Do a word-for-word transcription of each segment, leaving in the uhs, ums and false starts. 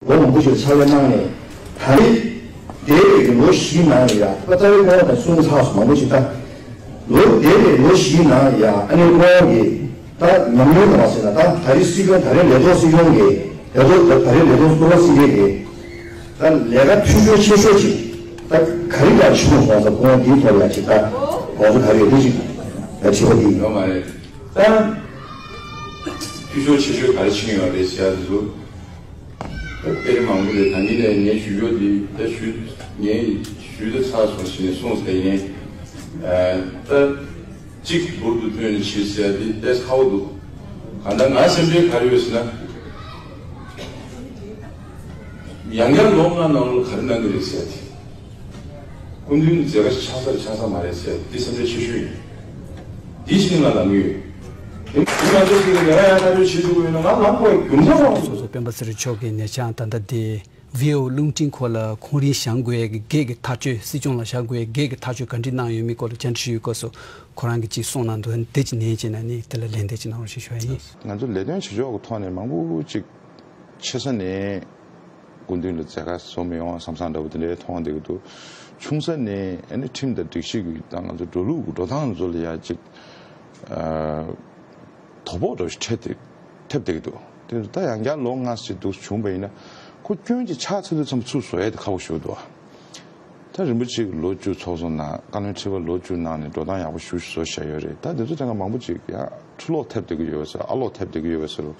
ལོ་མང་པོ་ཞིག་ཕྱག་ལས་གནང་ནས། ད་རེས་འདས་པའི་ལོ་བཞིའི་ནང་ལ་ཡ་ད་རྩ་བའི་སྐུ་ངོ་དང་གསུང་ཚགས་སུ་མང་པོ་ཞིག་ད། ལོ་འདས་པའི་ལོ་བཞིའི་ནང་ལ་ཡ་ཨ་ནེ་སྐུ་ངོ་གིས་ད་ཉམས་མྱོང་དང་ཟེར་ན། ད་ད་རེས་སྲིད་སྐྱོང་ད་རེས་ལས་ཐོག་སྲིད་སྐྱོང་གིས་ལས་ཐོག་ད་རེས་ལས་ཐོག་སྐུ་ངོ་སྲིད་སྐྱོང་གིས་ད་ལས་ཀ་འཐུས་ཤོར་ཆེ་ཤོས་ཅིག་ད་ག་རེ་ལ་བྱུང་སོང་ཟེར། སྐུ་ངོ་འདིའི་ཐོག་ལ་ཡ་ཅིག་ད་དགོངས་ཚུལ་ག་རེ་ཡོད་དེ་ཅིག་ད་དྲི་བ་འདི་ཡིན། ཡོད་མ་རེད། ད་འཐུས་ཤོར་ཆེ་ཤོས་ག་རེ་ཕྱིན་ཡོད་རེད་ཟེར་ཡ་དེ་ཚོ། དཔེ་མང་པོ་རེད། ད་ནི་ནས་ངས་ཞུ་རྒྱུ་དེ་ད་ཞུ་ངས་ཞུས་ད་ཚར་སོང་ཞེས་ནས་གསུངས་ཟེར་ཡིན། ད་གཅིག་འབུར་དུ་བཏོན་ནས་ཕྱིར་ཟེར་དེ་ཏོག་ཙམ་ཁག་པོ་འདུག་གང་ལྟར་ང་སེམས་ཁྲལ་ག་རེ་ཡོད་ཟེར་ན། ཡང་བསྐྱར་ལོ་ལྔ་ནང་ལོགས་ག་རེ་གནང་གི་རེད་ཟེར་དེ། སྐུ་མདུན་མཛད་དཀའ་ཆགས་ས་རེད་ཆགས་ས་མ་རེད་ཟེར་འདི་སེམས་ཁྲལ་ཆེ་ཤོས་ཡིན། འདི་ཞིག་ང་ལ་ཡོད། དེ་ང་ཚོ་ཞིག་ལ་ཡང་ཡང་ཐག་གཅོད་བྱེད་ཐུབ་ཀྱི་ཡོད་ན་ང་ལངས་དགོས་རྒྱུ་མཚན་ཙམ། སོ་སོ་སྤེན་པ་ཚེ་རིང་མཆོག་གིས་ཉེ་ཆར་ད་ལྟ་དེ་ཝི་ཨོ་རླུང་འཕྲིན་ཁོ་ལ་ཁོང་རང་བཞེངས་དགོས་ཀྱི་སྒེར་གྱི་ཐག་གཅོད། སྲིད་སྐྱོང་ལ་བཞེངས་དགོས་ཀྱི་སྒེར་གྱི་ཐག་གཅོད་ག་འདྲ་གནང་ཡོད་མེད་སྐོར་ལ་བཅར་འདྲི་ཞུས་སྐབས་སུ་ཁོ་རང་གིས་ཅིག་གསུངས་གནང་འདུག་འདི་ཅིག་ཉན་བྱས་ན་ནི་དེ་ལ་ལན་འདེབས་ཅིག་གནང་རོགས་ཞེས་ཞུ་བ་ཡིན། ང་ཚོ་ལས་དོན་བྱེད་ཕྱོགས་ཀྱི་ཐོག་ནས་མང་པོ་ཅིག་ཆེ་ས་ནས་སྐུ་མདུན་ལ་མཛད་དཀའ་བཟོ་མི་ཡོང་བསམ་བསམ་འདྲ་པོ་དེ་འདྲའི་མཐོང་བསྡད་ཀྱི་འདུག་ཆུང་ས་ནས་ཨ་ནི་ཁྲིམས་དང་སྒྲིག་གཞི་གི་དང་ང་ཚོ་འགྲོ་ལུགས་ཀྱི་འགྲོ་སྟངས་ཚོ་ལ་ཡ་ཅིག་ཨ་དོ་ཕོག་འདྲ་ཞིག་འཕྲད་དེ་ཐེབས་བསྡད་ཀྱི་འདུག་དེ་ད་ཡང་བསྐྱར་ལོ་ལྔ་ཙམ་འདུག་བྱུང་བ་ཡིན་ན་ཁོ་སྐྱོན་ཅིག་ཆགས་ཚར་དུས་ཙམ་ཚུར་བཟོ་ཡ་དེ་ཁག་པོ་ཞིག་འདུག་ད་རིན་པོ་ཆེ་གིས་ལོ་བཅུ་ཚོགས་གཙོ་གནང་། བཀའ་བློན་ཁྲི་པ་ལོ་བཅུ་གནང་ནས་འགྲོ་སྟངས་ཡག་པོ་ཞེ་པོ་ཞིག་བཟོས་བཞག་ཡོད་རེད། ད་དེ་ཚོ་དེ་སྔ་མང་པོ་ཅིག་ཡང་འཁྲུ་སློག་ཐེབས་བསྡད་ཀྱི་ཡོད་པ་ཟེར། ཨ་སློག་ཐེབས་བསྡད་ཀྱི་ཡོད་པ་ཟེར།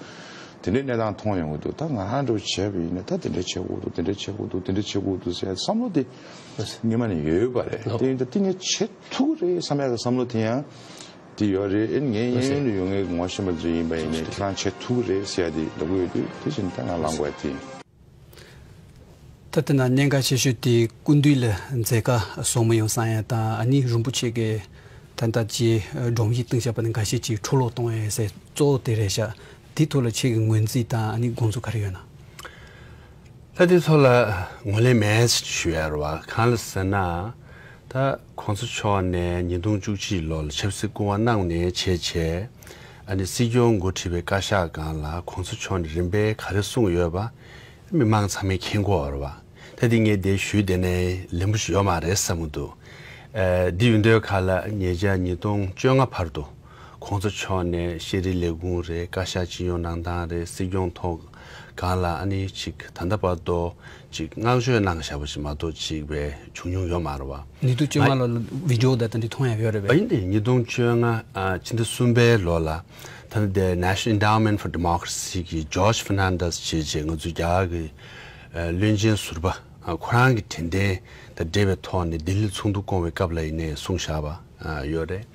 དེ་འདྲའི་གནས་སྟངས་མཐོང་ཡོང་གི་འདུག་ད་ང་རང་འདྲ་བོ་བྱས་པ་ཡིན་ན་ད་དེ་འདྲ་བྱེད་དགོས་འདུག་དེ་འདྲ་བྱེད་དགོས་འདུག་དེ་འདྲ་བྱེད་དགོས་འདུག་ཟེར་བསམ་བློ་དེ་སྔོན་མ་ནས་ཡོད་པ་རེད། དེ་ཡིན་ད་དེ་ངས་བྱེད་ཐུབ་ཀྱི་རེད་བསམ་ཡག་གི་བསམ་བློ་དེ་ཡང་དེ་ཡོད་རེད། ཨེ་ངའི་གཡས་གཡོན་དུ་ཡོད་མཁན་གྱི་ངོ་ཤེས་པ་ཚོ་ཡིན་པ་ཡིན་ནའི་ཁྱེད་རང་བྱེད་ཐུབ་ཀྱི་རེད་ཟེར་ཡ་དེ་ལབ་ཀྱི་ཡོད་དུས་དེ་བཞིན་ད་ང་ལངས་དགོས་ཡ་དེ་ཡིན། ད་ལྟ་ན་གནད་འགག་ཆེ་ཤོས་དེ་སྐུ་མདུན་ལ་མཛད་དཀའ་བཟོ་མི་ཡོང་བསམ་ཡ་དང་། ཨ་ནི་རིན་པོ་ཆེ་གིས་ད་ལྟ་ཅིག་སྒྲོམ་གཞི་བཏིང་བཞག་པ་ནི་འགའ་ཤས་ཅིག་འཕྲོ་བརླག་གཏོང་ཡ་ཟེར་གཙོ་བོ་དེ་རེད་ཤག་དེའི་ཐོག་ལ་ཁྱེད་ཀྱི་ངོས་འཛིན་དང་ཨ་ནི་དགོངས་ཚུལ་ག་རེ་ཡོད་ན། ད་དེ་ཚོ་ལ་ངོས་ལེན་མེད་ཞུ་ཡ་རེད་བ། གང་ལ་ཟེར་ན། ད་གོང་ས་མཆོག་ནས་ཉིས་སྟོང་བཅུ་གཅིག་ལོ་ལ་ཆབ་སྲིད་སྐུ་དབང་གནང་ནས་བྱས་བྱས། ཨ་ནི་སྲིད་སྐྱོང་འགོ་ཁྲིད་པའི་བཀའ་ཤག་སྒང་ལ་གོང་ས་མཆོག་ནས་རིམ་པས་ག་རེ་གསུངས་ཡོད་པ། མི་མང་ཚང་མས་མཁྱེན་གྱི་ཡོད་རེད་བ། ད་དེ་ངས་དེ་ཞུས་བསྡད་ནའི་ལན་པོ་ཞིག་ཡོད་མ་རེད་བསམ་གྱི་འདུག་ཨ་འདི་ཡོད་དུས་ཁ་ལ་ཉེ་ཆར་ཉིས་སྟོང་བཅོ་ལྔ་བར་དུ་གོང་ས་མཆོག་ནས་ཤེས་རིག་ལས་ཁུངས་རེད། བཀའ་ཤག་སྤྱི་ཡོངས་གནང་སྟངས་རེད། སྲིད་སྐྱོང་ཐོག་སྒང་ལ་ཨ་ནི་ཅིག་ད་ལྟ་བར་དུ་ཅིག་བསྔགས་བརྗོད་གནང་བཞག་པ་ཞིག་མ་གཏོགས་ཅིག་བས་བྱུང་མྱོང་ཡོད་མ་རེད་བ། ཉིས་སྟོང་བཅོ་ལྔ་ལོ་ལ་བི་ཌི་ཨོ་དང་དེ་འདྲ་མཐོང་ཡ་ཡོད་རེད་པས། ཨ་ཡིན་ཏེ་ཉིས་སྟོང་བཅོ་ལྔ་ཨ་ཕྱི་ཟླ་གསུམ་པའི་ལོ་ལ་ད་ལྟ་དེ་National Endowment for Democracy གི་George Fernandez བྱས་རྗེས་ང་ཚོ་རྒྱ་གར་གི་ཨ་བློན་ཆེན་ཟུར་པ་ཨ་ཁོ་རང་གི་དྲན་རྟེན་དང་འབྲེལ་བའི་ཐོག་ནས་ལྡི་ལི་ཚོགས་འདུ་བསྐོང་བའི་སྐབས་ལ་ཡིན་ནའི་གསུངས་བཞག་པ་ཨ་ཡོད་རེད།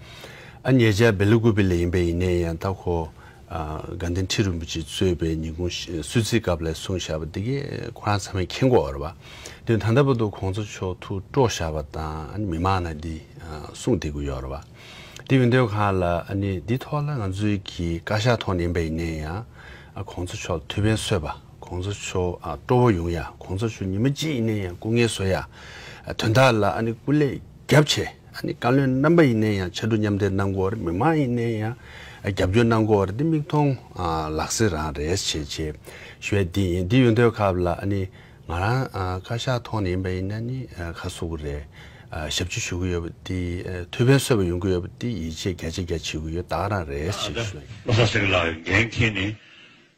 ཨ་ཉེ་ཆར་སྦེ་ལ་ཀུ་པེ་ལ་ཡིན་པ་ཡིན་ནའི་ཡང་ད་ཁོ་ཨ་དགའ་ལྡན་ཁྲི་རིན་པོ་ཆེ་གཙོས་པའི་ཉིན་གུང་གསོལ་ཚིགས་སྐབས་ལ་གསུངས་བཞག་པ་འདི་གས་ཁོ་རང་ཚང་མས་མཁྱེན་གྱི་ཡོད་རེད་བ། དེ་ད་ལྟ་བར་དུ་གོང་ས་མཆོག་ཐུགས་སྤྲོ་བཞག་པ་དང་ཨ་ནི་མི་མང་ནང་འདི་ཨ་གསུངས་བསྡད་ཀྱི་ཡོད་རེད་བ། དེ་ཡིན་དུས་ཁ་ལ་ཨ་ནི་འདི་ཐོག་ལ་ང་ཚོའི་གི་བཀའ་ཤག་ཐོག་ནས་ཡིན་པ་ཡིན་ནའི་ཡང་ཨ་གོང་ས་མཆོག་ཐུགས་ཕན་གསོས་པ། གོང་ས་མཆོག་ཨ་སྤྲོ་བོ་ཡོང་ཡ། གོང་ས་མཆོག་ཉི་མ་གཅིག་ཡིན་ནའི་ཡང་སྐུ་ངལ་གསོ་ཡ། ཨ་དོན་དག་ལ་ཨ་ནི་སྐུ་ལས་རྒྱབ་བྱས། ཨ་ནི་བཀའ་བློན་རྣམ་པ་ཡིན་ནའི་ཡང་ཕྱར་གྲུ་མཉམ་འདེགས་གནང་དགོས་རེད། མི་མང་ཡིན་ནའི་ཡང་ཨ་རྒྱབ་སྐྱོར་གནང་དགོས་རེད། འདི་མིག་མཐོང་ཨ་ལག་ཟིན་རང་རེད་ཞེས་བྱས་ཞུ་ཡ་འདི་ཡིན། འདི་ཡོད་དུས་སྐབས་ལ་ཨ་ནི་ང་རང་ཨ་བཀའ་ཤག་ཐོག་ནས་ཡིན་པ་ཡིན་ན་ནི་ཨ་ཁ་གསོ་གི་རེད། ཨ་ཞབས་ཕྱི་ཞུ་གི་ཡོད་པ་འདི་ཨ་ཐུགས་ཕན་གསོས་པ་ཡོང་གི་ཡོད་པ་འདི་ཡིད་ཆེས་བརྒྱ་ཆ་བརྒྱ་བྱེད་ཀྱི་ཡོད། ད་ག་རང་རེད་ཞེས་ཞུ་ཡ་ཡིན། བློ་བཟང་སེང་གེ་ལགས་འགན་འཁྱེར་ནས་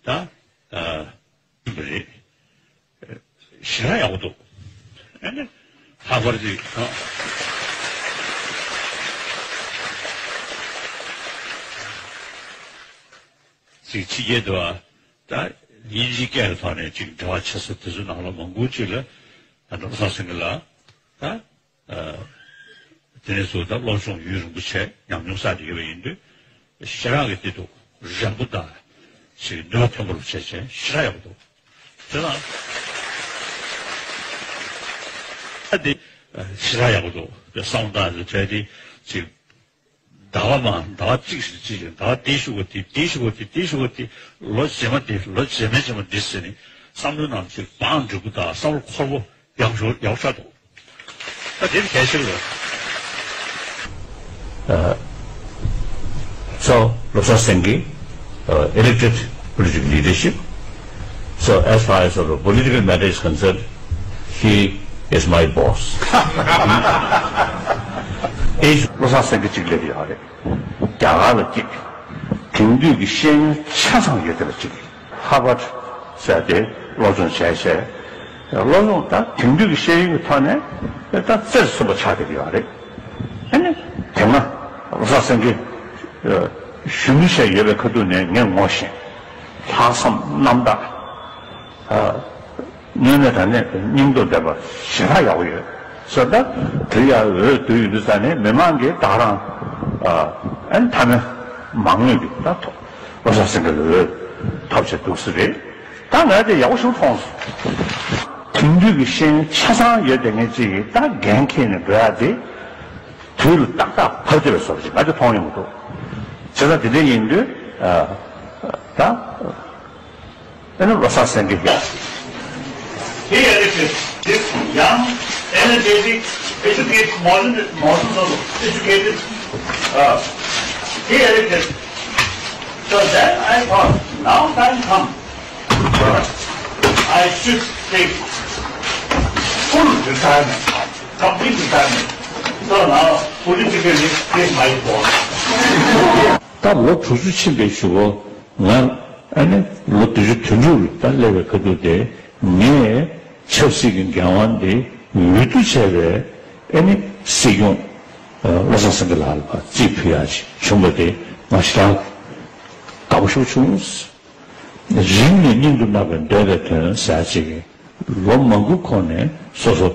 ད་ཨ། རེད། ཞེ་དྲག་ཡག་པོ་འདུག་ཨ་ནི་ལྷག་པར་ཅིག་ཨ། ཅིག་ཕྱི་རྒྱལ་དུ་ཨ་ད་དབྱིན་ཇིའི་སྐད་ཀྱི་ཐོག་ནས་ཅིག་འབྲེལ་བ་བྱེད་ས་དེ་ཚོའི་ནང་ལ་མང་པོ་ཅིག་ལ་ཨ་ནི་བློ་བཟང་སེང་གེ་ལགས་ད། ཨ། དེ་ནས་བཟུང་ད་སློབ་སྦྱོང་ཡུན་རིང་པོ་བྱས་ཉམས་མྱོང་བསགས་བསྡད་ཡོད་པ་ཡིན་དུས་ཞེ་དྲག་གི་དེ་འདུག་རན་པོ་དང་ཞིག་ནུས་པ་ཐོན་པོ་རུ་བྱས་བྱས་ཞེ་དྲག་ཡག་པོ་འདུག་དེ་ལ་ཨ་དེ་ཞེ་དྲག་ཡག་པོ་འདུག་དེ་བསམ་བློ་བཏང་ནས་བྱས་དེ་ཅིག་ཟླ་བ་མ་ཟླ་བ་གཅིག་ཞིག་གཅིག་ཞིག་ཟླ་བ་དེ་ཞུ་བ་དེ་དེ་ཞུ་བ་དེ་དེ་ཞུ་བ་དེ་ལོ་རྗེས་མ་དེ་ལོ་རྗེས་མའི་རྗེས་མ་དེ་ཟེར་ནས་བསམ་བློའི་ནང་ཅིག་བང་འགྲོ་གི་དང་བསམ་བློ་འཁོར་པོ་ཡག་ཤོས་ཡག་ཤོས་འདུག་ད་དེ་གལ་ཆེ་རེད། ཨ། གཙོ་བློ་བཟང་སེང་གེ། ཨ། elected political leadership། So as far as the political matter is concerned, he is my boss. Is བློ་བཟང་སེང་གེ་གཅིག་སླེབས་ཡོད་རེད། རྒྱ་གར་ལ་གཅིག་དེང་དུས་ཀྱི་ཤེས་ཡོན་ཆ་ཚང་ཡོད་བསྡད་པ་གཅིག་ཧར་བར་ཟེར་ཏེ་སློབ་སྦྱོང་བྱས་བྱས། སློབ་སྦྱོང་ད་དེང་དུས་ཀྱི་ཤེས་ཡོན་གྱི་ཐོག་ནས་ད་རྩེར་སོན་པ་ཆགས་བསྡད་ཀྱི་ཡོད་རེད། ཨ་ནི་དེ་སྔ་བློ་བཟང་སེང་གེ་གཞོན་ནུ་ཞིག་ཡོད་པའི་ཁ་ཐུག་ནས་ངས་ངོ་ཤེས། ལྷག་བསམ་རྣམ་དག་དངོས་གནས་དྲང་གནས་སྙིང་སྟོབས་ལྡན་པ་ཞེ་དྲག་ཡག་པོ་ཡོད། ཟེར་ད་དེ་ཡང་འོས་བསྡུ་ཡོད་དུས་ཙང་ནས་མི་མང་གིས་བདག་རང་ཨ་ནི་མཐའ་མའི་མ་དངུལ་གྱི་ད་ཐོབ་བློ་བཟང་སེང་གེ་ལ་འོས་ཐོབ་བྱས་འདུག་སེ་རེད། ད་ང་དེ་ཡག་པོ་ཞིག་མཐོང་སོང་། དེང་དུས་ཀྱི་ཤེས་ཡོན་ཆ་ཚང་ཡོད་བསྡད་མཁན་ཅིག་གིས་ད་འགན་འཁྱེར་ནས་འགྲོ་ཡ་དེ་དུས་ལ་ཏག་ཏག་བབས་བསྡད་པའི་བཟོ་འདྲ་ཅིག་ང་དེ་མཐོང་ཡོང་གི་འདུག་བྱས་ཙང་དེ་འདྲ་ཡིན་དུས་ད། ཨ་ནི་བློ་བཟང་སེང་གེ་ཡིན། He elected this young, energetic, educated, modern, modern fellow, educated, uh, he elected. So then I thought, now time come, I should take full retirement, complete retirement. So now, politically, he is my boss. ད་ལོ་དྲུག་ཅུ་ཕྱིན་པའི་གཞུག་གུ་ང་ཨ་ནི་ལོ་བདུན་ཅུ་དོན་དྲུག་ལ་ད་སླེབས་པའི་ཁ་ཐུག་དེ་ངས་ཆབ་སྲིད་ཀྱི་འགན་དབང་དེ་འོས་བསྡུ་བྱས་པའི་ཨ་ནི་སྲིད་སྐྱོང་བློ་བཟང་སེང་གེ་ལགས་ལ་རྩིས་ཕུལ་ཡག་ཅིག་བྱུང་བ་དེ་ང་ཞེ་དྲག་དགའ་པོ་ཞེ་པོ་བྱུང་། རིང་ནས་སྙིང་དུ་བརྣག་པའི་འདོད་པའི་དོན་ཟེར་ཡག་ཅིག་ལོ་མང་པོའི་གོང་ནས་སོ་སོ་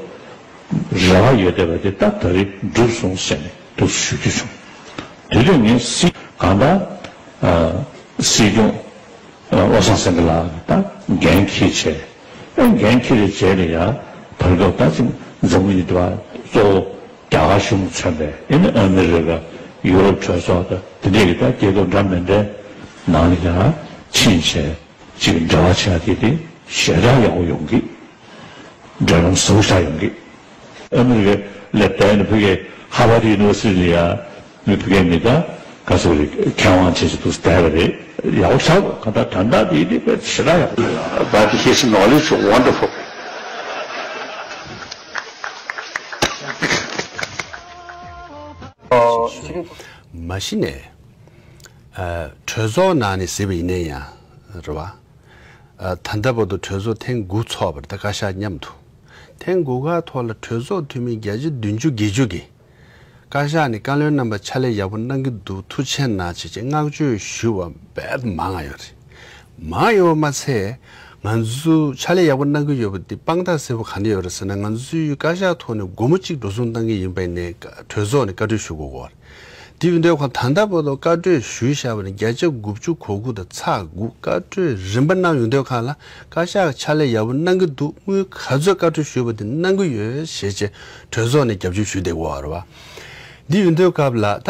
རེ་བ་ཡོད་བསྡད་པ་དེ་ད་ད་རེས་འགྲུབ་སོང་ཟེར་ནས་འདུག་ཞུ་རྒྱུ་བྱུང་། དེ་དུས་ངས་སྲིད་གང་ལྟར་སྲིད་སྐྱོང་བློ་བཟང་སེང་གེ་ལགས་ད་འགན་འཁྱེར་བྱས། ཨེ་འགན་འཁྱེར་བའི་རྗེས་ལ་ཡང་བར་སྐབས་ད་ཅིག་འཛམ་གླིང་འདི་པ་གཙོ་བོ་རྒྱ་གར་གཞུང་མཚོན་པའི་ཨེ་ནི་ཨ་མི་རི་ཀ་ཡུ་རོབ་གྲོས་ཚོགས་དང་དེ་འདྲས་ཀྱི་ད་རྒྱལ་ཁབ་འདྲ་མི་འདྲའི་ནང་ལ་ཡང་ཕྱིན་བྱས། ཅིག་འབྲེལ་བ་བྱེད་ཡ་དེ་དེ་ཞེ་དྲག་ཡག་པོ་ཡོང་གི། འབྲེལ་ལམ་བཟང་པོ་ཞེ་དྲག་ཡོང་གི། ཨ་མི་རི་ཀའི་སླེབས་དེ་ནི་ཕ་གིའི་ཧར་བར་ཌི་ཡུ་ནི་ཝར་སི་ཊི་ལ་ཡ་མི་ཕ་གིའི་མི་ད་ག་ཚོད་རེད་མཁས་དབང་བྱས་ཅིག་འདུག་བསྡད་པ་རེད། ཡག་པོ་ཞེ་དྲག་གང་ལྟར་དོན་དག་དེ་དེ་དཔེ་ཞེ་དྲག་ཡག་པོ། But his knowledge wonderful. ཨོ། མ་གཞི་ནས། ཨ། གྲོས་ཚོགས་ནང་ནས་གཟིགས་པ་ཡིན་ན་ཡང་རེད་བ། ཨ། ད་ལྟ་བར་དུ་གྲོས་ཚོགས་ཐེངས་དགུ་ཚོགས་པ་རེད་ད་བཀའ་ཤག་མཉམ་དུ། ཐེངས་དགུ་ཀ་ཐོག་ལ་གྲོས་ཚོགས་འཐུས་མི་བརྒྱ་ཆ་བདུན་ཅུ་བརྒྱད་ཅུ་གིས་བཀའ་ཤག་ནས་བཀའ་བློན་རྣམ་པ་ཕྱག་ལས་ཡག་པོ་གནང་གི་འདུག་ཐུགས་རྗེ་གནང་བྱས་བྱས་བསྔགས་བརྗོད་ཞུ་བ་དཔེ་མང་ང་ཡོད་རེད། མང་ཡོད་པ་མ་ཚད། ང་ཚོ་ཕྱག་ལས་ཡག་པོ་གནང་གི་ཡོད་པ་འདི་དཔང་རྟགས་གསལ་པོ་ག་འདྲ་ཡོད་རེད་ཟེར་ན། ང་ཚོའི་བཀའ་ཤག་ཐོག་ནས་སྒོར་མོ་གཅིག་འགྲོ་སོང་བཏང་གི་ཡིན་པ་ཡིན་ནའི་གྲོས་ཚོགས་ནས་བཀའ་འཁྲོལ་ཞུ་དགོས་ཀྱི་ཡོད་རེད། དེ་ཡིན་དུས་ཁོང་ད་ལྟ་བར་དུ་བཀའ་འཁྲོལ་ཞུས་བཞག་པ་ནི་བརྒྱ་ཆ་དགུ་བཅུ་གོ་དགུ་དང་ཚེག་དགུ་བཀའ་འཁྲོལ་རིམ་པ་གནང་ཡོང་དུས་སྒང་ལ་བཀའ་ཤག་ཕྱག་ལས་ཡག་པོ་གནང་གི་འདུག་དངུལ་ག་ཚོད་བཀའ་འཁྲོལ་ཞུས་པ་དེ་གནང་གི་ཡོད་ཞེས་བྱས་གྲོས་ཚོགས་ནས་རྒྱབ་སྐྱོར་ཞུས་བསྡད་ཀྱི་ཡོད་རེད་བ། འདི་ཡིན་དུས་སྐབས་ལ་ད།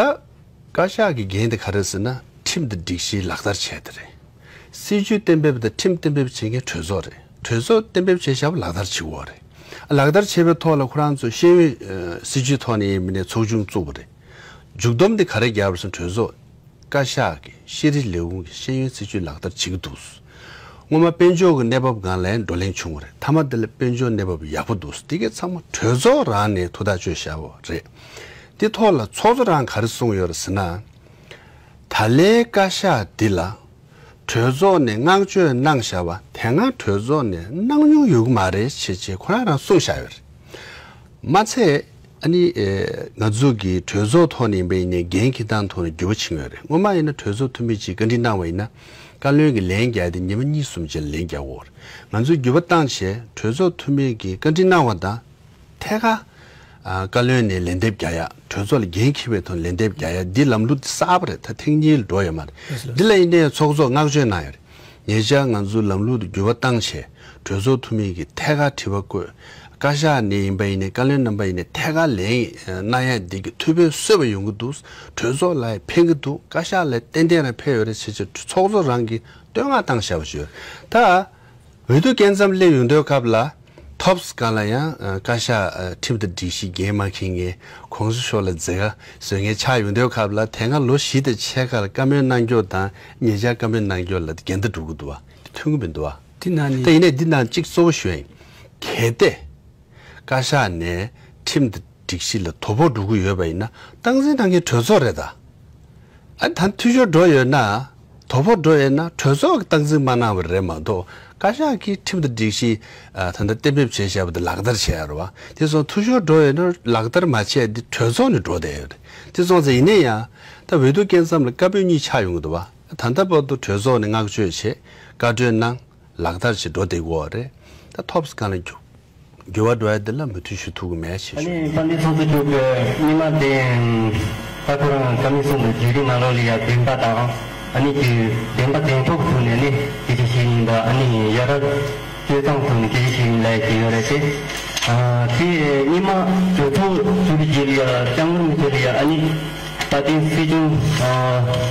བཀའ་ཤག་གི་འགན་དེ་ག་རེ་ཟེར་ན་ཁྲིམས་དང་སྒྲིག་གཞི་ལག་བསྟར་བྱས་དེ་རེད། སྲིད་བྱུས་གཏན་འབེབས་དང་ཁྲིམས་གཏན་འབེབས་བྱེད་མཁན་གྲོས་ཚོགས་རེད། གྲོས་ཚོགས་གཏན་འབེབས་བྱས་བཞག་པ་ལག་བསྟར་བྱེད་དགོས་རེད། ལག་བསྟར་བྱས་པའི་ཐོག་ལ་ཁོ་རང་ཚོ་ཤེས་ཡོན་ཨ་སྲིད་བྱུས་ཐོག་ནས་ཡིན་མིན་ནས་ཚོགས་ཆུང་བཙུགས་པ་རེད། མཇུག་བསྡོམས་དེ་ག་རེ་བརྒྱབ་པ་རེད་ཟེར་ན་གྲོས་ཚོགས་བཀའ་ཤག་གི་ཤེས་རིག་ལས་ཁུངས་ཀྱི་ཤེས་ཡོན་སྲིད་བྱུས་ལག་བསྟར་བྱེད་ཀྱི་འདུག་སྔོན་མ་དཔལ་འབྱོར་གྱི་གནས་བབ་སྒང་ལ་བགྲོ་གླེང་བྱུང་བ་རེད། མཐའ་མ་དེ་ལ་དཔལ་འབྱོར་གནས་བབ་ཡག་པོ་འདུག་དེ་གའི་ཚང་མ་གྲོས་ཚོགས་རང་ནས་ཐུགས་ཐག་གཅོད་བཞག་པ་རེད། དེ་ཐོག་ལ་ཚོགས་གཙོ་རང་ག་རེ་གསུངས་ཡོད་རེད་ཟེར་ན། ད་ལན་བཀའ་ཤག་འདི་ལ་གྲོས་ཚོགས་ནས་བསྔགས་བརྗོད་གནང་བཞག་པ་དེ་སྔ་གྲོས་ཚོགས་ནས་གནང་མྱོང་ཡོད་ཀྱི་མ་རེད་ཅེས་བྱས་ཁོ་རང་རང་གསུངས་བཞག་ཡོད་རེད། མ་ཚད་ཨ་ནི་ཨེ་ང་ཚོ་གི་གྲོས་ཚོགས་ཐོག་ནས་ཡིན་པ་ཡིན་ནའི་འགན་འཁྱེར་སྟངས་ཐོག་ནས་འགྱུར་བ་ཕྱིན་ཡོད་རེད། སྔོན་མ་ཡིན་ན་གྲོས་ཚོགས་འཐུས་མི་གཅིག་བཀའ་འདྲི་གནང་བ་ཡིན་ན་བཀའ་བློན་གྱིས་ལན་རྒྱག་དེ་ཉི་མ་གཉིས་གསུམ་རྗེས་ལན་རྒྱག་གི་ཡོད་རེད། ང་ཚོས་འགྱུར་བ་བཏང་བྱས་གྲོས་ཚོགས་འཐུས་མི་གིས་བཀའ་འདྲི་གནང་བ་དང་། ཐད་ཀར་ཨ་བཀའ་བློན་ནས་ལན་འདེབས་རྒྱག་ཡ། གྲོས་ཚོགས་ལ་འགན་འཁྱེར་བའི་ཐོག་ལན་འདེབས་རྒྱག་ཡ་འདི་ལམ་ལུགས་འདི་གསར་པ་རེད། ད་ཐེངས་གཉིས་ལ་འགྲོ་ཡོད་མ་རེད། འདི་ལ་ཡིན་ནའི་ཚོགས་གཙོ་བསྔགས་བརྗོད་གནང་ཡོད་རེད། ཉེ་ཆར་ང་ཚོ་ལམ་ལུགས་འདི་འགྱུར་བ་བཏང་བྱས་གྲོས་ཚོགས་འཐུས་མི་གིས་ཐད་ཀར་དྲི་བ་བཀོད། བཀའ་ཤག་ནས་ཡིན་པ་ཡིན་ནའི་བཀའ་བློན་རྣམ་པ་ཡིན་ནའི་ཐད་ཀར་ལན་གནང་ཡ་འདི་གི་ཐུགས་ཕན་གསོས་པ་ཡོང་གི་འདུག་གྲོས་ཚོགས་ལ་ཡང་ཕན་གི་འདུག་བཀའ་ཤག་ལ་ཏན་ཏན་རང་ཕན་ཡོད་རེད་ཟེར་བྱས་ཚོགས་གཙོ་རང་གིས་བསྟོད་བསྔགས་བཏང་བཞག་པ་ཞིག་ཡོད། ད། འོས་བསྡུ་སྐབས་མཚམས་སླེབས་ཡོང་དུས་སྐབས་ལ་ཐོབ་སྒང་ལ་ཡང་ཨ་བཀའ་ཤག་ཨ་ཁྲིམས་དང་སྒྲིག་གཞི་འགན་མ་འཁྱེར་མཁན་གོང་ས་མཆོག་ལ་མཛད་དཀའ་བཟོ་མཁན་ཆགས་ཡོང་དུས་སྐབས་ལ་དེ་སྔ་ལོ་བཞི་དང་ཕྱེད་ཀ་ལ་བཀའ་མོལ་གནང་རྒྱུ་དང་ཉེ་ཆར་བཀའ་མོལ་གནང་རྒྱུ་ལ་འགལ་ཟླ་འགྲོ་གི་འདུག་བ། དེ་མཐུན་གི་མི་འདུག་བ། དེ་ན་ནི། ད་ཡིན་ནའི་འདི་ན་གཅིག་གཙོ་བོ་ཞུ་ཡ་ཡིན། གལ་ཏེ། བཀའ་ཤག་ནས་ཁྲིམས་དང་སྒྲིག་གཞི་ལ་དོ་ཕོག་འགྲོ་གི་ཡོད་པ་ཡིན་ན་སྟངས་འཛིན་གནང་མཁན་གྲོས་ཚོགས་རེད་ད། ཨ་ད་འཐུས་ཤོར་འགྲོ་ཡོད་ན། དོ་ཕོག་འགྲོ་ཡོད་ན་གྲོས་ཚོགས་ཀྱིས་སྟངས་འཛིན་མ་གནང་བ་རེད་མ་གཏོགས་བཀའ་ཤག་གིས་ཁྲིམས་དང་སྒྲིག་གཞི་ཨ་ད་ལྟ་གཏན་འབེབས་བྱས་བཞག་པ་དེ་ལག་བསྟར་བྱས་ཡ་རེད་བ། དེ་སོང་འཐུས་ཤོར་འགྲོ་ཡོད་ན་ལག་བསྟར་མ་བྱས་དེ་གྲོས་ཚོགས་ནས་འགྲོ་བསྡད་ཡོད་རེད། དེ་སོང་ཙང་ཡིན་ན་ཡང་ད་འོས་བསྡུ་སྐབས་མཚམས་ལ་བཀའ་པོད་གཉིས་ཆགས་ཡོང་གི་འདུག་བ། ད་ལྟ་བར་དུ་གྲོས་ཚོགས་ནས་བསྔགས་བརྗོད་བྱས། བཀའ་འཁྲོལ་གནང་། ལག་བསྟར་བྱས་འགྲོ་བསྡད་ཀྱི་ཡོད་རེད། ད་ཐོབ་སི་གང་ལ་འགྱུར་འགྱུར་བ་འགྲོ་ཡ་འདི་ལ་མོས་མཐུན་ཞུ་ཐུབ་ཀྱི་མེད་ཞེས་ཨ་ཞུ། ནི་དཔལ་ལྡན་ཚོགས་གཙོ་མཆོག་གིས་སྔོན་མ་དེ་ད་ཁོ་རང་བཀའ་མོལ་གསུངས་འདུག་བརྒྱུད་རིམ་ནང་ལོགས་ལ་ཡ་བདེན་པ་དང་ཨ་ནི་རྒྱུ་བདེན་པ་བདེན་ཐོག་ཐོག་ནས་ནི་སྐད་ཆ་བཤད་ཡིན་པ། ཨ་ནི་ཡ་རབས་སྤྱོད་སྟངས་ཐོག་ནས་སྐད་ཆ་བཤད་ཡིན་ལབ་ཀྱི་ཡོད་རེད་དེ། ཨ་དེ་སྔོན་མ་གྲོས་ཚོགས་ཚོགས་དུས་རྗེས་ལ་ཡ་སྐྱབས་མགོན་རིན་པོ་ཆེ་ལ་ཡ་ཨ་ནི། ད་ཐེངས་སྲིད་སྐྱོང་ཨ་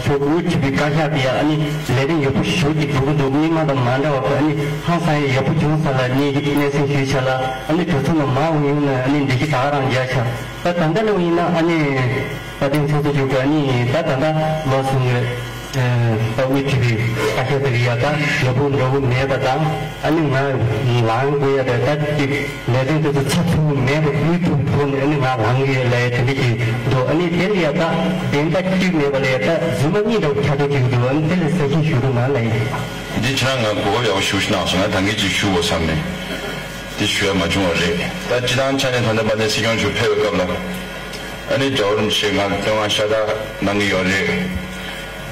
མཆོག་དབུ་ཁྲིད་པའི་བཀའ་ཤག་དེ་ཡང་ཨ་ནི་ལས་རིམ་ཡག་པོ་ཞེ་པོ་ཅིག་འགྲོ་གི་འདུག་སྔོན་མ་དང་མ་འདྲ་བ་ཨ་ནི་ཧང་སང་ཡག་པོ་བྱུང་ས་ལ་ངས་སྙན་སེང་ཞུས་བྱས་ལ། ཨ་ནི་གྲོས་ཚོགས་ནང་མ་འོང་ཡོང་ན་ཨ་ནི་འགྲེལ་བཤད་ད་ག་རང་རྒྱག་བྱས། ད་ད་ལྟ་ལ་ཡིན་ན་ཨ་ནི་ད་ཐེངས་ཚོགས་གཙོ་མཆོག་གིས་ཨ་ནི་ད་ད་ལྟ་ལོ་གསུམ་ཡོད། ད་དབུ་ཁྲིད་པའི་བཀའ་ཤག་དེ་གི་ཡ་ད་ནོར་བུ་འདྲ་བོ་མེད་པ་དང་ཨ་ནི་ང་ལངས་དགོས་ཡ་དེ་ད་ཅིག་ལས་དོན་དེ་ཚོ་ཚགས་ཚུད་མེད་པ་དངོས་ཐུག་ཐོག་ནས་ཨ་ནི་ང་ལངས་ཡོད་ལབ་ཡ་དེ་འདྲ་ཅིག་འདུག་ཨ་ནི་དེ་ལ་ཡ་ད་བདེན་པ་གཅིག་མེད་པ་ལ་ཡ་ད་རྫུན་མ་གཉིས་འདྲ་བོ་ཁྱབ་འགྲོ་གི་འདུག་ཨ་ནི་དེ་ལ་གསལ་བཤད་ཞུ་རོགས་གནང་ལབ་ཡིན། འདི་ཁྱེད་རང་ང་གོ་སྐབས་ཡག་པོ་ཞེ་པོ་ཞིག་གནང་སོང་། ང་ད་གིན་ཅིག་ཞུ་དགོས་བསམ་ནས་འདི་ཞུ་ཡ་མ་བྱུང་བ་རེད། ད་སྤྱི་བཏང་ཆ་ནས་ད་ལྟ་དཔལ་ལྡན་སྲིད་སྐྱོང་མཆོག་ཕེབས་པའི་སྐབས་ལ། ཨ་ནི་རྒྱལ་བ་རིན་པོ་ཆེས་ང་ལ་བསྟོད་བསྔགས་ཤ་སྟག་གནང་གི་ཡོད་རེད།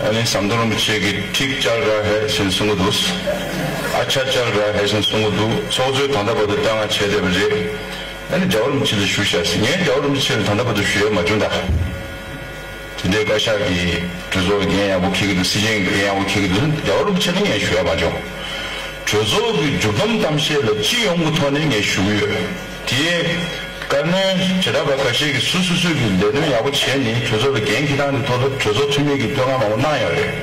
ཨ་ནི་ཟམ་གདོང་རིན་པོ་ཆེ་གིས་ठीक चल रहा है ཟེར་གསུང་གི་འདུག अच्छा चल रहा है ཟེར་གསུང་གི་འདུག་ཚོགས་གཙོས་ད་ལྟ་བར་དུ་བསྟོད་བསྔགས་བྱས་བསྡད་པ་རེད། ཨ་ནི་རྒྱལ་བ་རིན་པོ་ཆེ་ལ་ཞུ་བྱས་ཟེར། ངས་རྒྱལ་བ་རིན་པོ་ཆེ་ལ་ད་ལྟ་བར་དུ་ཞུ་ཡ་མ་བྱུང་ད། དེ་འདྲའི་བཀའ་ཤག་གིས་གྲོས་ཚོགས་ལ་འགན་ཡག་པོ་འཁྱེར་གྱི་འདུག་སྲིད་སྐྱོང་གིས་འགན་ཡག་པོ་འཁྱེར་གྱི་འདུག་རྒྱལ་བ་རིན་པོ་ཆེ་ལ་ངས་ཞུ་ཡ་མ་བྱུང་། གྲོས་ཚོགས་ཀྱི་མཇུག་བསྡོམས་གཏམ་བཤད་ལ་སྤྱི་ཡོངས་ཀྱི་ཐོག་ནས་ངས་ཞུ་གི་ཡོད། དེ་བཀའ་བློན་བྱེ་བྲག་པ་ཁ་ཤས་ཀྱིས་སོ་སོ་སོ་གི་ལས་དོན་ཡག་པོ་བྱས་ནས་གྲོས་ཚོགས་ལ་འགན་འཁྱེར་སྟངས་དེ་ཐོག་ལ་གྲོས་ཚོགས་འཐུས་མི་གིས་བསྟོད་བསྔགས་མང་པོ་གནང་ཡོད་རེད།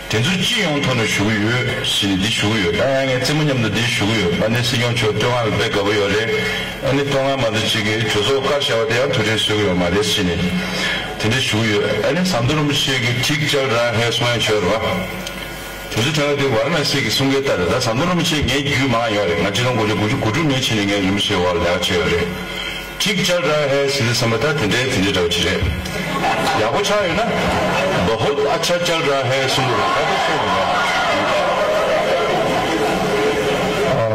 དེ་ཚོ་སྤྱི་ཡོངས་ཐོག་ནས་ཞུ་གི་ཡོད་ཟེར་ནས་འདི་ཞུ་གི་ཡོད། ད་ཡང་ངས་རྩེད་མོ་མཉམ་དུ་འདི་ཞུ་གི་ཡོད། དཔལ་ལྡན་སྲིད་སྐྱོང་མཆོག་བསྟོད་བསྔགས་ལ་དཔེ་དགའ་པོ་ཡོད་རེད། ཨ་ནི་བསྟོད་བསྔགས་མ་གཏོགས་ཅིག་གིས་གྲོས་ཚོགས་བཀའ་བཞག་པ་དེ་ཡང་ཐུགས་ཁྲལ་གསོ་གི་ཡོད་མ་རེད་ཟེར་ནས་དེ་འདྲ་ཞུ་གི་ཡོད། ཨ་ནི་ཟམ་གདོང་རིན་པོ་ཆེ་གིས་ठीक चल रहा है གསུང་ཡ་བྱོས་རེད་བ། དེ་ཚོ་དྲན་པ་དེ་ཝཱ་ར་ཎ་སི་གི་གསུང་སྐད་ལྟར་རེད། ད་ཟམ་གདོང་རིན་པོ་ཆེ་ངའི་རྒྱུས་མང་ཡོད་རེད། ང་ཆིག་སྟོང་དགུ་བརྒྱ་དགུ་བཅུ་གོ་དྲུག་ནས་ཕྱིན་ནས་ངས་རིན་པོ་ཆེའི་འོག་ལ་ལས་ཀ་བྱས་ཡོད་རེད། ठीक चल रहा है ཟེར་དུས་ཙམ་པ་ད་དེ་འདྲའི་དེ་འདྲའི་འདྲ་བོ་ཅིག་རེད། ཡག་པོ་ཆགས་ཡོད་ན་बहुत अच्छा चल रहा है གསུང་གི་རེད། ད་དེ་གསུང་གི་རེད།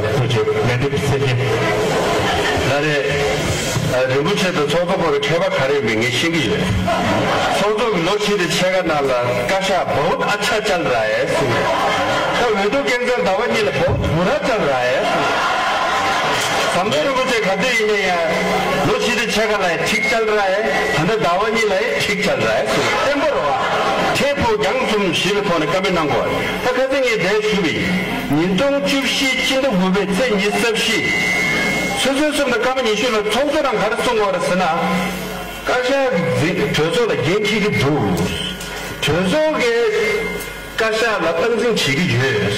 ཐུགས་རྗེ་ཆེ། ལན་འདེབས་ཚེ་རིང་ལགས་རེད། ཨ་རིན་པོ་ཆེ་དང་ཚོགས་གཙོ་བར་ཁྱད་པར་ག་རེ་ཡོད་མེད་ངས་ཤེས་ཀྱི་ཡོད། ཚོགས་གཙོ་གིས་ལོ་བཞི་དང་ཕྱེད་ཀ་ནང་ལ་བཀའ་ཤག་बहुत अच्छा चल रहा है གསུངས་ཡོད། ད་འོས་བསྡུ་སྐབས་མཚམས་ཟླ་བ་གཉིས་ལ་बहुत बुरा चल रहा है གསུངས་ཡོད། ཟམ་གདོང་རིན་པོ་ཆེ་ག་དུས་ཡིན་ན་ཡང་ལོ་བཞི་དང་ཕྱེད་ཀ་ལ་ཡང་ठीक चल रहा है། ད་ལྟ་ཟླ་བ་གཉིས་ལ་ཡང་ठीक चल रहा है གསུངས་ཡོད། བརྟན་པོ་རེད་བ། འཕྲལ་ཕུགས་རྒྱང་གསུམ་བཞི་པའི་ཐོག་ནས་བཀའ་མོལ་གནང་དགོས། ད་ཁ་སང་ངས་དེ་ཞུས་པ་ཡིན། ཉིས་སྟོང་བཅུ་བཞི་སྤྱི་ཟླ་དགུ་པའི་ཚེས་ཉི་ཤུ་རྩ་བཞི། ཆུ་ཚོད་གསུམ་དང་སྐར་མ་ཉི་ཤུ་ལ་ཚོགས་གཙོ་རང་ག་རེ་གསུངས་པ་རེད་ཟེར་ན། བཀའ་ཤག་གིས་གྲོས་ཚོགས་ལ་འགན་འཁྱེར་གྱི་འདུག་གྲོས་ཚོགས་ཀྱིས་བཀའ་ཤག་ལ་སྟངས་འཛིན་བྱེད་ཀྱི་ཡོད།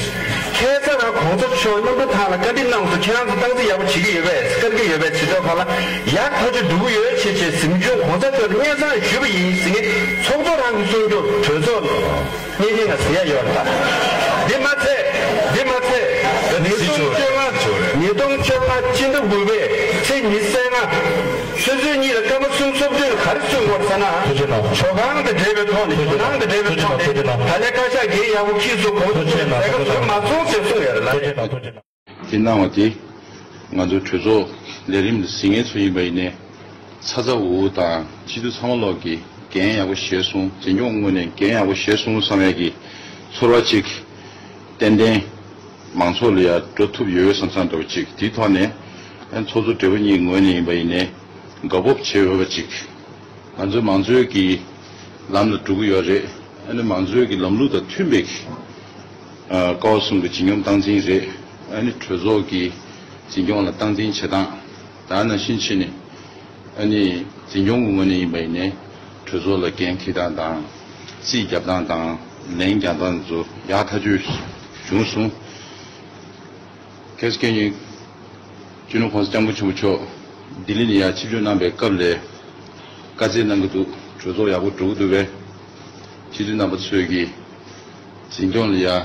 ཁ་སང་རང་གོང་ས་མཆོག་མཉམ་འབྲེལ་ཐང་ལ་བཀའ་འདྲི་གནང་སོང་། ཁྱེད་རང་ཚོ་སྟངས་འཛིན་ཡག་པོ་བྱེད་ཀྱི་ཡོད་པས། བཀར་གྱི་ཡོད་པས། བྱེད་ཐབས་གང་ལ་ཡག་ཐག་ཆོད་འགྲོ་གི་ཡོད་ཅེས་བྱས་གཟིམ་ཆུང་གོང་ས་མཆོག་ལ་སྙན་སེང་ཞུས་པ་ཡིན་ཟེར་ནས་ཚོགས་གཙོ་རང་གིས་གསུང་རྒྱུ་གྲོས་ཚོགས་བརྙན་འཕྲིན་ལ་ཟེར་ཡ་ཡོད་རེད་ད། འདི་མ་ཚད། འདི་མ་ཚད། ཉིས་སྟོང་བཅོ་ལྔ། ཉིས་སྟོང་བཅོ་ལྔ་སྤྱི་ཟླ་དགུ་པའི་ཚེས་ཉི་ཤུ་རྩ་ལྔ། ཆུ་ཚོད་གཉིས་ལ་སྐར་མ་གསུམ་ཚོགས་དུས་ག་རེ་གསུངས་པ་རེད་ཟེར་ན། ཐུགས་རྗེ་གནང་། ཇོ་ཁང་དང་འབྲེལ་བའི་ཐོག་ནས། ཇོ་ནང་དང་འབྲེལ་བའི་ཐོག་ནས། ཐུགས་རྗེ་གནང་། ད་ལས་བཀའ་ཤག་འགན་ཡག་པོ་འཁྱེར་སོང་། གོང་དུ་ཐུགས་རྗེ་གནང་། ལས་ཀ་བཟོ་མ་སོང་ཟེར་གསུངས་ཡོད་རེད་ལ། ཐུགས་རྗེ་གནང་། ཐུགས་རྗེ་གནང་། དེ་གནང་བ་དེ་ང་ཚོ་གྲོས་ཚོགས་ལས་རིམ་ལ་གཟིགས་མཁན་ཚོ་ཡིན་པ་ཡིན་ནའི་ཚ་ཚ་འུར་འུར་དང་སྤྱི་འཐུས་ཚང་མ་ལོག་གིས་འགན་ཡག་པོ་བཞེས་སོང་། འཛིན་སྐྱོང་ངོས་ནས་འགན་ཡག་པོ་བཞེས་སོང་བསམ་ཡག་གི་ཚོར་བ་ཅིག་ཏན་ཏན་མང་ཚོགས་ལ་ཡང་འགྲོ་ཐུབ་ཡོད་བསམ་བསམ་འདྲ་བོ་ཅིག་དེའི་ཐོག་ནས་ཨ་ཚོགས་གཙོ་སྦྲེལ་པོ་གཉིས་ངོས་ནས་ཡིན་པ་ཡིན་ནའི་དགའ་སྤོབས་བྱེད་འོས་པ་ཅིག་ང་ཚོའི་མང་གཙོའི་གི་ལམ་ལ་འགྲོ་གི་ཡོད་རེད། ཨ་ནི་མང་གཙོའི་གི་ལམ་ལུགས་དང་མཐུན་པའི་གི་ཨ་ཀ་བ་གསུམ་གི་ཇི་སྙོམས་སྟངས་འཛིན་རེད། ཨ་ནི་གྲོས་ཚོགས་ཀྱི་འཛིན་སྐྱོང་ལ་སྟངས་འཛིན་བྱེད་སྟངས། ད་ནང་བཞིན་བྱས་ནས་ཨ་ནི་འཛིན་སྐྱོང་གི་ངོས་ནས་ཡིན་པ་ཡིན་ནའི་གྲོས་ཚོགས་ལ་འགན་འཁྱེར་སྟངས་དང་རྩིས་རྒྱབ་སྟངས་དང་ལན་རྒྱག་སྟངས་ཚོ་ཡག་ཐག་ཆོད་བྱུང་སོང་། གལ་སྲིད་ཁྱེད་ཉིད་སྤྱི་ནོར་༸གོང་ས་༸སྐྱབས་མགོན་ཆེན་པོ་མཆོག་ལྡི་ལི་ནས་ཡར་ཆིབས་བསྒྱུར་གནང་པའི་སྐབས་ལས་བཀའ་སྩལ་གནང་གི་འདུག་གྲོས་ཚོགས་ཡག་པོ་འགྲོ་གི་འདུག་པས། སྤྱི་འཐུས་རྣམ་པ་ཚོས་ཀྱིས་འཛིན་སྐྱོང་ལ་ཡ་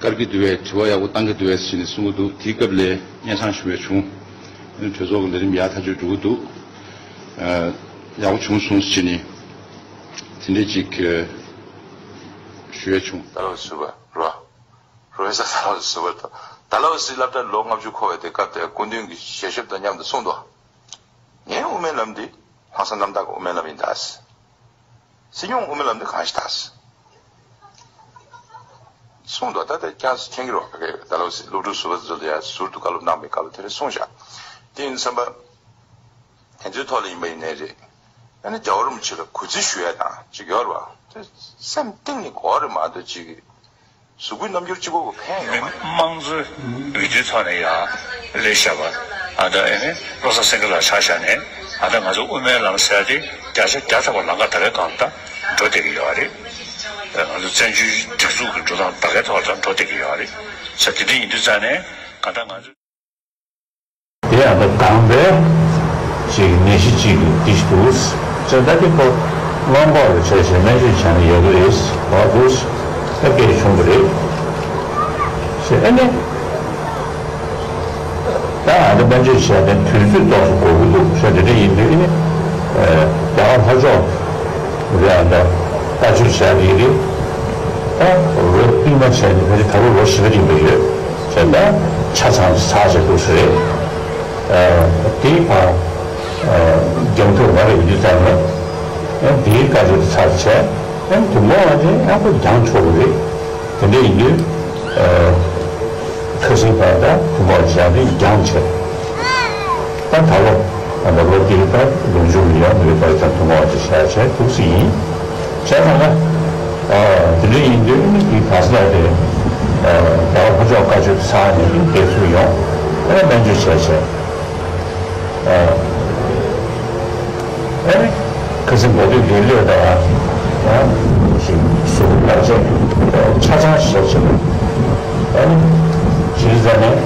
དཀར་གྱི་འདུག་བས། དྲི་བ་ཡག་པོ་བཏང་གི་འདུག་བས་ཟེར་ནས་གསུང་གི་འདུག། དེའི་སྐབས་ལ་སྙན་སེང་ཞུ་བས་བྱུང་། གྲོས་ཚོགས་ཀྱི་ལས་རིམ་ཡག་ཐག་ཆོད་འགྲོ་གི་འདུག། ཨ། ཡག་པོ་བྱུང་སོང་ཟེར་ནས་དེ་འདྲས་ཅིག་ཞུ་ཡས་བྱུང་། ད་ལོ་ཟུར་པ་རོ། རོ་ཡ་ས་ད་ལོ་ཟུར་པ་དང་། ད་ལོ་སི་སློབ་གྲྭ་ལོ་ལྔ་བཅུ་འཁོར་བའི་དེ་སྐབས་དེར་སྐུ་མདུན་གྱི་ཞལ་ཆེམས་དང་མཉམ་དུ་གསུངས་འདུག། ངའི་དབུ་མའི་ལམ་འདི་ལྷག་བསམ་རྣམ་དག་གི་དབུ་མའི་ལམ་ཡིན་ད། སྲིད་སྐྱོང་དབུ་མའི་ལམ་འདི་གང་ཞིག་ད། གསུངས་འདུག། ད་ལྟ་ཀྱང་མཁྱེན་གྱི་རོགས། ད་ལོ་སློབ་ཕྲུག་ཟུར་པ་ཚོ་ལ་ཡང་ཟུར་དུ་བཀའ་སློབ་གནང་བའི་སྐབས་ལ་དེ་རིང་གསུངས་བཞག། དེ་ཡིན་བསམ་པ། དེ་ཚོའི་ཐོག་ལ་ཡིན་པ་ཡིན་ནའི་རེད། ཨ་ནི་རྒྱལ་བ་རིན་པོ་ཆེ་ལ་གུས་བརྩི་ཞུ་ཡ་དང་ཅིག་ཡོད་རེད་བ། དེ་སེམས་གཏིང་ནས་དགོས་རེད་མ་གཏོགས་ཅིག་གཟུགས་པོའི་རྣམ་འགྱུར་གཅིག་པོ་གི་ཕན་ཡོད་མ་རེད། དམངས་གཙོའི་འོས་བསྡུའི་ཐོག་ནས་ཡང་སླེབས་བཞག་པ། ཨ་ད་ཨེ་ནི་བློ་བཟང་སེང་གེ་ལགས་ཆ་བཞག་ནས་ཨ་ད་ང་ཚོ་དབུ་མའི་ལམ་ཟེར་ཡ་དེ་བརྒྱ་ཆ་བརྒྱ་ཐམ་པ་ལམ་ཁ་ད་གའི་སྒང་ལ་ད་འགྲོ་བསྡད་ཀྱི་ཡོད་རེད། ང་ཚོ་བཙན་བྱོལ་སྒྲིག་འཛུགས་ཀྱི་འགྲོ་སྟངས་ད་གའི་ཐོག་ལ་ད་འགྲོ་བསྡད་ཀྱི་ཡོད་རེད། ས་དེ་འདྲ་ཡིན་དུས་ཙང་ནས་གང་ལྟར་ང་ཚོ། དེ་ཡང་ད་དང་པའི་ཅིག་ནད་གཞི་གཅིག་གི་འདི་ཞིག་འདུག་ཟེར། ད་དེ་ཁོ་སྔོན་འགོག་ལ་བྱས་བྱས་སྨན་བཅོས་བྱས་ན་ཡག་གི་རེད་ཟེར་བ་འདུག་ཟེར། ད་སྐད་བྱུང་བ་རེད་ཟེར། ཨ་ནི་ད་ང་ཚོ་སྨན་བཅོས་བྱས་ཏེ་དུས་ཚོད་ཏོག་ཙམ་འགོར་གི་འདུག་ཟེར། དེ་འདྲ་ཡིན་དུས་ཨ་ནི་རྒྱ་གར་ལྷོ་ཕྱོགས་རེད། ཨ་ད་ལྟ་ཞིབ་བྱས་དེ་རེད། ད་ལོ་རྟིང་མ་བྱས་ནས་ཕལ་ཆེར་ད་ལོ་ལོ་བཞི་པ་རིམ་པ་ཡོད་ཟེར། ད་ཆ་ཚང་ཚར་བྱས་འདུག་ཟེར་རེད། དེའི་བར་རྒྱང་ཐུག་མ་རེད་ཡིན་དུས་ཙམ་ལ་དེའི་བཀའ་ཆོས་ཚར་བྱས། དུས་འཁོར་བ་དེ་ཡང་ཁོ་འགྱངས་ཆོག་གི་རེད། དེ་འདྲ་ཡིན་དུས་ཁ་སང་བར་ད་དུས་འཁོར་བ་ཞག་དེ་འགྱངས་བྱས། ད་ད་ལོ་ད་ལོ་དེའི་བར་ལོ་མཇུག་ལ་ཡང་མི་རིགས་པ་ཡི་དམ་དུས་འཁོར་བ་དེ་བཞག་བྱས་འདུག་ཟེར་ཡིན། བྱས་ཙང་ན་དེ་འདྲ་ཡིན་དུས་ཨ་ནི་དེའི་བར་ལ་དེ་རྒྱ་གར་ལྷོ་ཕྱོགས་བཀའ་ཆོས་ཚར་ནས་ཨ་ནི་བསྡད་ཚུར་ཡོང་། ཨ་ནི་སྨན་བཅོས་བྱས་བྱས། ཨ་ནི་ཁ་སང་འགོ་སྟོད་དེ་སླེབས་དང་ཞིག་ཟུར་བརྟག་དཔྱད་ཆ་ཚང་བྱས་བྱས། ཨ་ནི་གཞི་རྩ་ནས་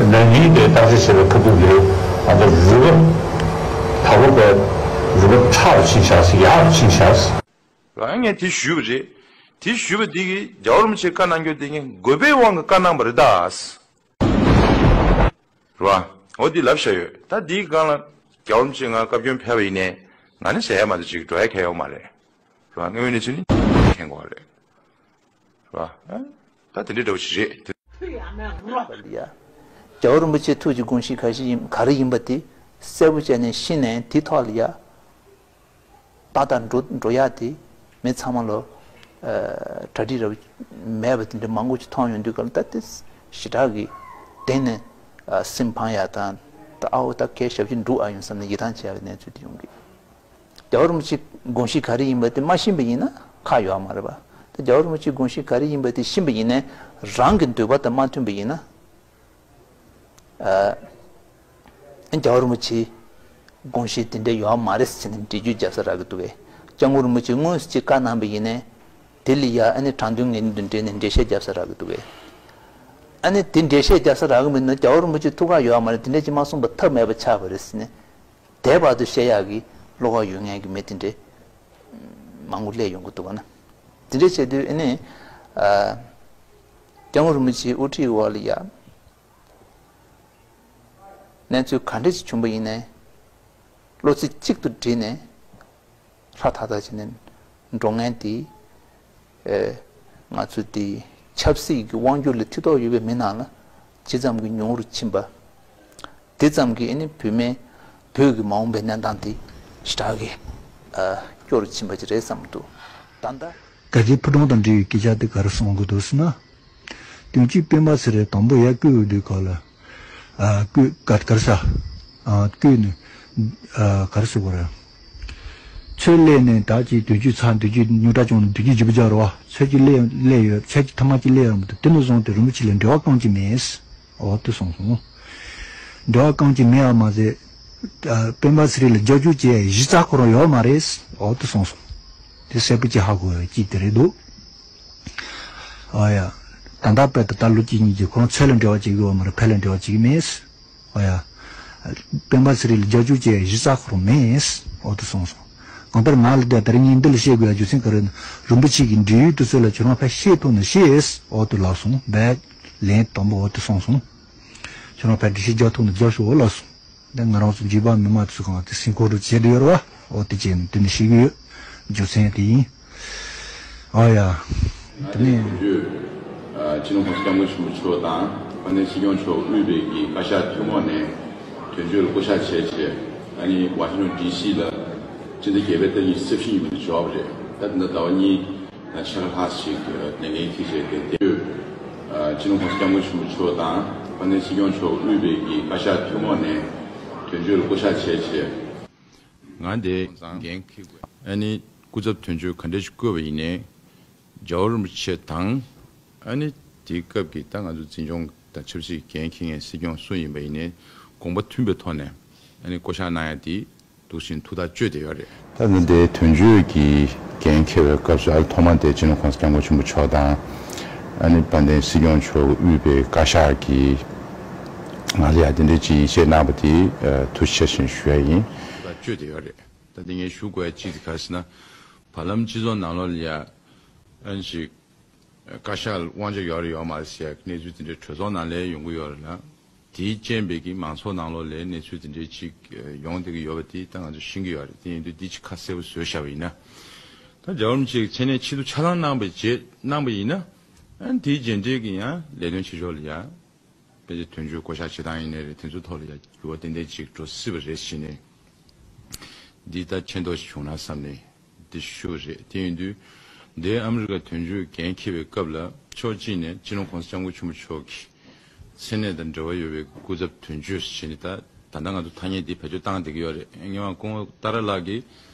ན་ནིང་དེ་བརྟག་དཔྱད་བྱས་པའི་ཁ་ཐུག་ལས་ཨ་ད་རུས་པ་ད་ལོ་པའི་རུས་པ་ཁྲག་རུ་ཕྱིན་བཞག་ཟེར། ཡག་རུ་ཕྱིན་བཞག་ཟེར། རང་ངས་དེ་ཞུས་པ་རེད། དེ་ཞུས་པ་འདི་གིས་རྒྱལ་བ་རིན་པོ་ཆེས་བཀའ་གནང་རྒྱུ་དེ་ངས་དགོས་པའི་དབང་གིས་བཀའ་གནང་བ་རེད་ད། རེད་བ། འོ་འདི་ལབ་བཞག་ཡོད། ད་འདིའི་སྒང་ལ་རྒྱལ་བ་རིན་པོ་ཆེ་ང་བཀའ་བཀྱོན་ཕེབས་པ་ཡིན་ནའི་ང་ནི་ཟེར་ཡ་མ་གཏོགས་ཅིག་འགྲོ་ཡ་གང་ཡོད་མ་རེད། རེད་བ། དངོས་ཡོད་གནས་ཚུལ་ནི་མཁྱེན་དགོས་པ་རེད། རེད་བ། ད་དེ་འདྲའི་འདྲ་བོ་ཞིག་རེད། ཡ། རྒྱལ་བ་རིན་པོ་ཆེའི་ཐུགས་ཀྱི་དགོངས་གཞི་ག་ཞིག་ཡིན་ག་རེ་ཡིན་པ་དེ་གསལ་པོ་བྱས་ནས་ཤེས་ནས་དེ་ཐོག་ལ་ཡ། ཏག་ཏག་འགྲོ་འགྲོ་ཡག་དེ་མི་ཚང་མ་ལོ། ཨ། གྲ་སྒྲིག་རབ་མེད་པ་དེ་འདྲ་མང་པོ་ཅིག་མཐོང་ཡོང་དུས་སྐབས་ལ་ད་དེ་ཞེ་དྲག་གི་གདེང་ནས་ཨ་སེམས་ཕངས་ཡག་དང་། ད་ཨ་འོ་ད་གལ་ཞབས་ཕྱི་འགྲོ་ཨ་ཡོང་བསམ་ནས་ཡིད་ཐང་ཆད་པའི་གནས་ཚུལ་དེ་ཡོང་གི། རྒྱལ་བ་རིན་པོ་ཆེའི་དགོངས་གཞི་ག་རེ་ཡིན་པ་དེ་མ་ཤེས་པ་ཡིན་ན་ཁག་ཡོད་མ་རེད་པ། ད་རྒྱལ་བ་རིན་པོ་ཆེའི་དགོངས་གཞི་ག་རེ་ཡིན་པ་དེ་ཤེས་པ་ཡིན་ནའི་རང་གི་འདོད་པ་དང་མ་མཐུན་པ་ཡིན་ན། ཨ། རྒྱལ་བ་རིན་པོ་ཆེའི་དགོངས་གཞི་དེ་འདྲ་ཡོད་མ་རེད་ཟེར་ནས་འགྲེལ་བརྗོད་རྒྱབ་ས་རག་གི་འདུག་གས། སྐྱབས་མགོན་རིན་པོ་ཆེས་དངོས་སུ་ཅིག་བཀའ་གནང་བ་ཡིན་ནའི། དེ་ལ་ཡ་ཨ་ནི་དྲང་དོན་ངེས་དོན་དུ་འགྲེལ་ནས་འགྲེལ་བཤད་རྒྱབ་ས་རག་གི་འདུག་གས། ཨ་ནི་དེ་འགྲེལ་བཤད་རྒྱབ་ས་རག་གི་མིན་ན་རྒྱལ་བ་རིན་པོ་ཆེའི་ཐུགས་ཁག་ཡོད་མ་རེད། དེ་འདྲ་ཅིག་མ་གསུངས་པ་ཐབས་མེད་པ་ཆགས་པ་རེད་ཟེར་ནས། དེ་བར་དུ་བཤད་ཡག་གི་བློ་ཁོག་ཡོད་མཁན་གྱི་མི་དེ་འདྲས་མང་པོ་སླེབས་ཡོང་གི་འདུག་ག་ན། དེ་འདྲས་བྱས་དུས་ཨ་ནི། ཨ། སྐྱབས་མགོན་རིན་པོ་ཆེའི་དབུ་ཁྲིད་འོག་ལ་ཡ། གནས་ཚུལ་ག་འདྲ་ཞིག་བྱུང་བ་ཡིན་ནའི། བློ་རྩེ་གཅིག་ཏུ་བསྒྲིལ་ནས། ཧྲ་ཐག་ཐག་བྱས་ནས་འགྲོ་མཁན་དེ། ཨེ། ང་ཚོ་དེ་ཆབ་སྲིད་ཀྱི་དབང་སྒྱུར་ལ་མཐིལ་རྟོགས་ཡོད་པའི་མི་ནང་ལ་ཇི་ཙམ་གྱི་ཉུང་རུ་ཕྱིན་པ། དེ་ཙམ་གྱིས་ཨ་ནི་བོད་མི་བོད་ཀྱི་མ་འོངས་པའི་གནས་སྟངས་དེ་ཞེ་དྲག་གི་ཨ་སྐྱོ་རུ་ཕྱིན་པ་ཅིག་རེད་བསམ་གྱི་འདུག། ད་ལྟ་དགའ་ལྡན་ཕོ་བྲང་དང་འབྲེལ་བའི་སྐད་ཆ་དེ་ག་རེ་གསུང་གི་འདུག་ཟེར་ན། དོན་གཅིག་སྤེན་པ་ཚེ་རིང་དང་པོ་ཡར་བསྐོས་ཡོང་དུས་སྐབས་ལ། ཨ། བསྐོས་ག་ག་རེ་ཟ། ཨ། བསྐོས་ནས། ཨ། ག་རེ་ཟེར་དགོས་རེད། ཚོད་སླེབས་ནས་ད་ཅིག་དོན་གཅིག་ཚར། དོན་གཅིག་རྙོག་དྲ་བྱུང་ནས་དོན་གཅིག་བརྗེ་པོ་རྒྱག་རོགས། ཚོད་ཅིག་སླེབས་སླེབས་ཡོད། ཚོད་ཅིག་ཐ་མ་ཅིག་སླེབས་ཡོད་མ་གཏོགས་དེ་ནས་བཟུང་སྟེ་རིན་པོ་ཆེ་ལ་འབྲེལ་བ་རྐང་གཅིག་མེད། འོ་དེ་གསུངས་སོང་། འབྲེལ་བ་རྐང་གཅིག་མེད་པ་མ་ཟད། ཨ། སྤེན་པ་ཚེ་རིང་ལ་རྒྱབ་སྐྱོར་བྱེད་ཡ་གཞི་རྩ་ཁོ་རང་ཡོད་མ་རེད། འོ་དེ་གསུངས་སོང་། དེ་གསལ་པོ་ཅིག་ཧ་གོ་ཡ་གཅིག་དེ་རེད་འདུག། ཨ་ཡ། ད་ལྟ་བར་དུ་ད་ལོ་གཅིག་གཉིས་ཀྱི་ཁོ་རང་ཚོད་ལ་འབྲེལ་བ་བྱེད་ཀྱི་ཡོད་མ་རེད། ཕར་ལ་འབྲེལ་བ་བྱེད་ཀྱི་མེད། ཨ་ཡ། སྤེན་པ་ཚེ་རིང་ལ་རྒྱབ་སྐྱོར་བྱེད་ཡ་གཞི་རྩ་ཁོ་རང་མེད། འོ་དེ་གསུངས་སོང་། གང་ལྟར་ང་ལ་དེ་ལྟར་ངས་འདི་ལ་བཤད་དགོས་ཡ་རྒྱུ་མཚན་ག་རེ་ན། རིན་པོ་ཆེ་གི་འབྲེལ་ཡོད་དུ་ཚོད་ལ་ཁྱོད་རང་ཕར་བཤད་ཐུབ་ན་བཤད། འོ་དེ་ལབ་སོང་བས། ལན་དང་པོ་འོ་དེ་སོང་སོང་། ཁྱོད་རང་ཕར་འགྲེལ་བཤད་རྒྱག་ཐུབ་ན་རྒྱག་ཤོག་འོ་ལབ་སོང་། དེ་ང་རང་ཚོ་རྒྱུད་པ་མི་མང་དེ་ཚོ་གང་དེ་སེམས་ཁུར་རུ་བྱེད་དུ་ཡོད་རེད་བ། འོ་དེ་བྱས་ནས་དེ་ནས་བཤད་གི་ཡོད། རྒྱུ་མཚན་དེ་ཡིན། ཨ་ཡ། དེ་ནས། སྤྱི་ནོར་༸གོང་ས་༸སྐྱབས་མགོན་ཆེན་པོ་མཆོག་དང་དཔལ་ལྡན་སྲིད་སྐྱོང་མཆོག་དབུས་པའི་གི་བཀའ་ཤག་ཐུན་མོང་ནས་དོན་གཅོད་ལ་བསྐོ་གཞག་བྱས་བྱས། ཨ་ནི་ཝ་ཤིང་ཊོན་ཌི་སི་ལ་སྤྱི་ཟླ་བརྒྱད་པའི་ཏ་རིག་ཉི་ཤུ་རྩ་བཞི་ཉིན་མོ་དེ་འབྱོར་བ་རེད། ད་དེ་འདྲ་ཟླ་བ་གཉིས་ཕྱེད་ཀ་ལྷག་ཞིག་ལས་འགན་འཁྱེར་བྱས་ཏེ་དེ། སྤྱི་ནོར་༸གོང་ས་༸སྐྱབས་མགོན་ཆེན་པོ་མཆོག་དང་དཔལ་ལྡན་སྲིད་སྐྱོང་མཆོག་དབུས་པའི་གི་བཀའ་ཤག་ཐུན་མོང་ནས་དོན་གཅོད་ལ་བསྐོ་གཞག་བྱས་བྱས། ང་དེ་འགན་འཁྱེར་དགོས། ཨ་ནི་སྐུ་ཚབ་དོན་གཅོད་ག་འདྲ་ཞིག་བསྐོས་པ་ཡིན་ནའི། རྒྱལ་བ་རིན་པོ་ཆེ་དང་། ཨ་ནི་དེའི་སྐབས་ཀྱི་ད་ང་ཚོ་འཛིན་སྐྱོང་དང་ཆབ་སྲིད་འགན་འཁྱེར་མཁན་སྲིད་སྐྱོང་སུ་ཡིན་པ་ཡིན་ནའི་དགོངས་པ་མཐུན་པའི་ཐོག་ནས་ཨ་ནི་བསྐོ་གཞག་གནང་ཡ་དེ་འདུག་བཞིན་ཐུགས་ཐག་གཅོད་བསྡད་ཡོད་རེད། ད་ནི་དེ་དོན་གཅོད་ཀྱི་འགན་འཁྱེར་བའི་སྐབས་སུ་ཨ་ཐོག་མ་དེ་སྤྱི་ནོར་༸གོང་ས་༸སྐྱབས་མགོན་ཆེན་པོ་མཆོག་དང་། ཨ་ནི་དཔལ་ལྡན་སྲིད་སྐྱོང་མཆོག་དབུས་པའི་བཀའ་ཤག་གིས་ང་ལ་ཡ་དེ་འདྲའི་ཅིག་ཡིད་ཆེས་གནང་བ་དེ་ཐུགས་རྗེ་ཆེ་ཞེས་ཞུ་ཡ་ཡིན། ཐུགས་ཐག་གཅོད་བསྡད་ཡོད་རེད། ད་དེ་ངས་ཞུ་དགོས་ཡ་གཅིག་དེ་ག་རེ་ཟེར་ན། བར་ལམ་སྤྱི་ཚོགས་ནང་ལོགས་ལ་ཡ། ཨ་ནི་ཅིག་བཀའ་ཤག་ལ་དབང་ཆ་ཡོད་རེད་ཡོད་མ་རེད་ཟེར་ཡ་གི་གནས་ཚུལ་དེ་འདྲའི་གྲོས་ཚོགས་ནང་ལ་ཡོང་གི་ཡོད་རེད་ལ། དེའི་རྐྱེན་པས་ཀྱི་མང་ཚོགས་ནང་ལོགས་ལ་གནས་ཚུལ་དེ་འདྲའི་ཅིག་ཡོང་བསྡད་ཀྱི་ཡོད་པ་དེ་ད་ང་ཚོས་ཤེས་ཀྱི་ཡོད་རེད། དེ་ཡིན་དུས་འདི་ཅིག་ཁ་གསལ་པོ་བཟོས་བཞག་པ་ཡིན་ན། ད་རྒྱལ་བ་རིན་པོ་ཆེ་གི་མཚན་གནས་ཆེད་དུ་ཆ་ཚང་གནང་བའི་རྗེས་གནང་པ་ཡིན་ན། ཨ་ནི་དེའི་རྗེས་འབྲེལ་གྱི་ཡང་ལས་དོན་བྱེད་ཕྱོགས་ལ་ཡ། ཕལ་ཆེར་དོན་གཅོད་བསྐོ་གཞག་བྱེད་སྟངས་ཡིན་ནའི་རེད། དེ་ཚོའི་ཐོག་ལ་ཡ་འགྱུར་བ་ཏན་ཏན་ཅིག་འགྲོ་སྲིད་པ་རེད་ཟེར་ནས། འདི་ལྟར་མཁྱེན་རྟོགས་ཤིག་བྱུང་ན་བསམ་ནས་འདི་ཞུ་བ་རེད། དེ་ཡིན་དུས་འདིའི་ཨ་མི་རི་ཀ་དོན་གཅོད་འགན་འཁྱེར་བའི་སྐབས་ལ་ཕྱོགས་གཅིག་ནས་སྤྱི་ནོར་༸གོང་ས་༸སྐྱབས་མགོན་ཆེན་པོ་མཆོག་གི་མཚན་གནས་དང་འབྲེལ་བ་ཡོད་པའི་སྐུ་ཚབ་དོན་གཅོད་ཟེར་ནས་ད་ད་ལྟ་ང་ཚོ་ཐ་སྙད་འདི་བེད་སྤྱོད་བཏང་བསྡད་ཀྱི་ཡོད་རེད། ངས་མ་ཀོང་ཏཱ་ར་ལགས་ཀྱིས།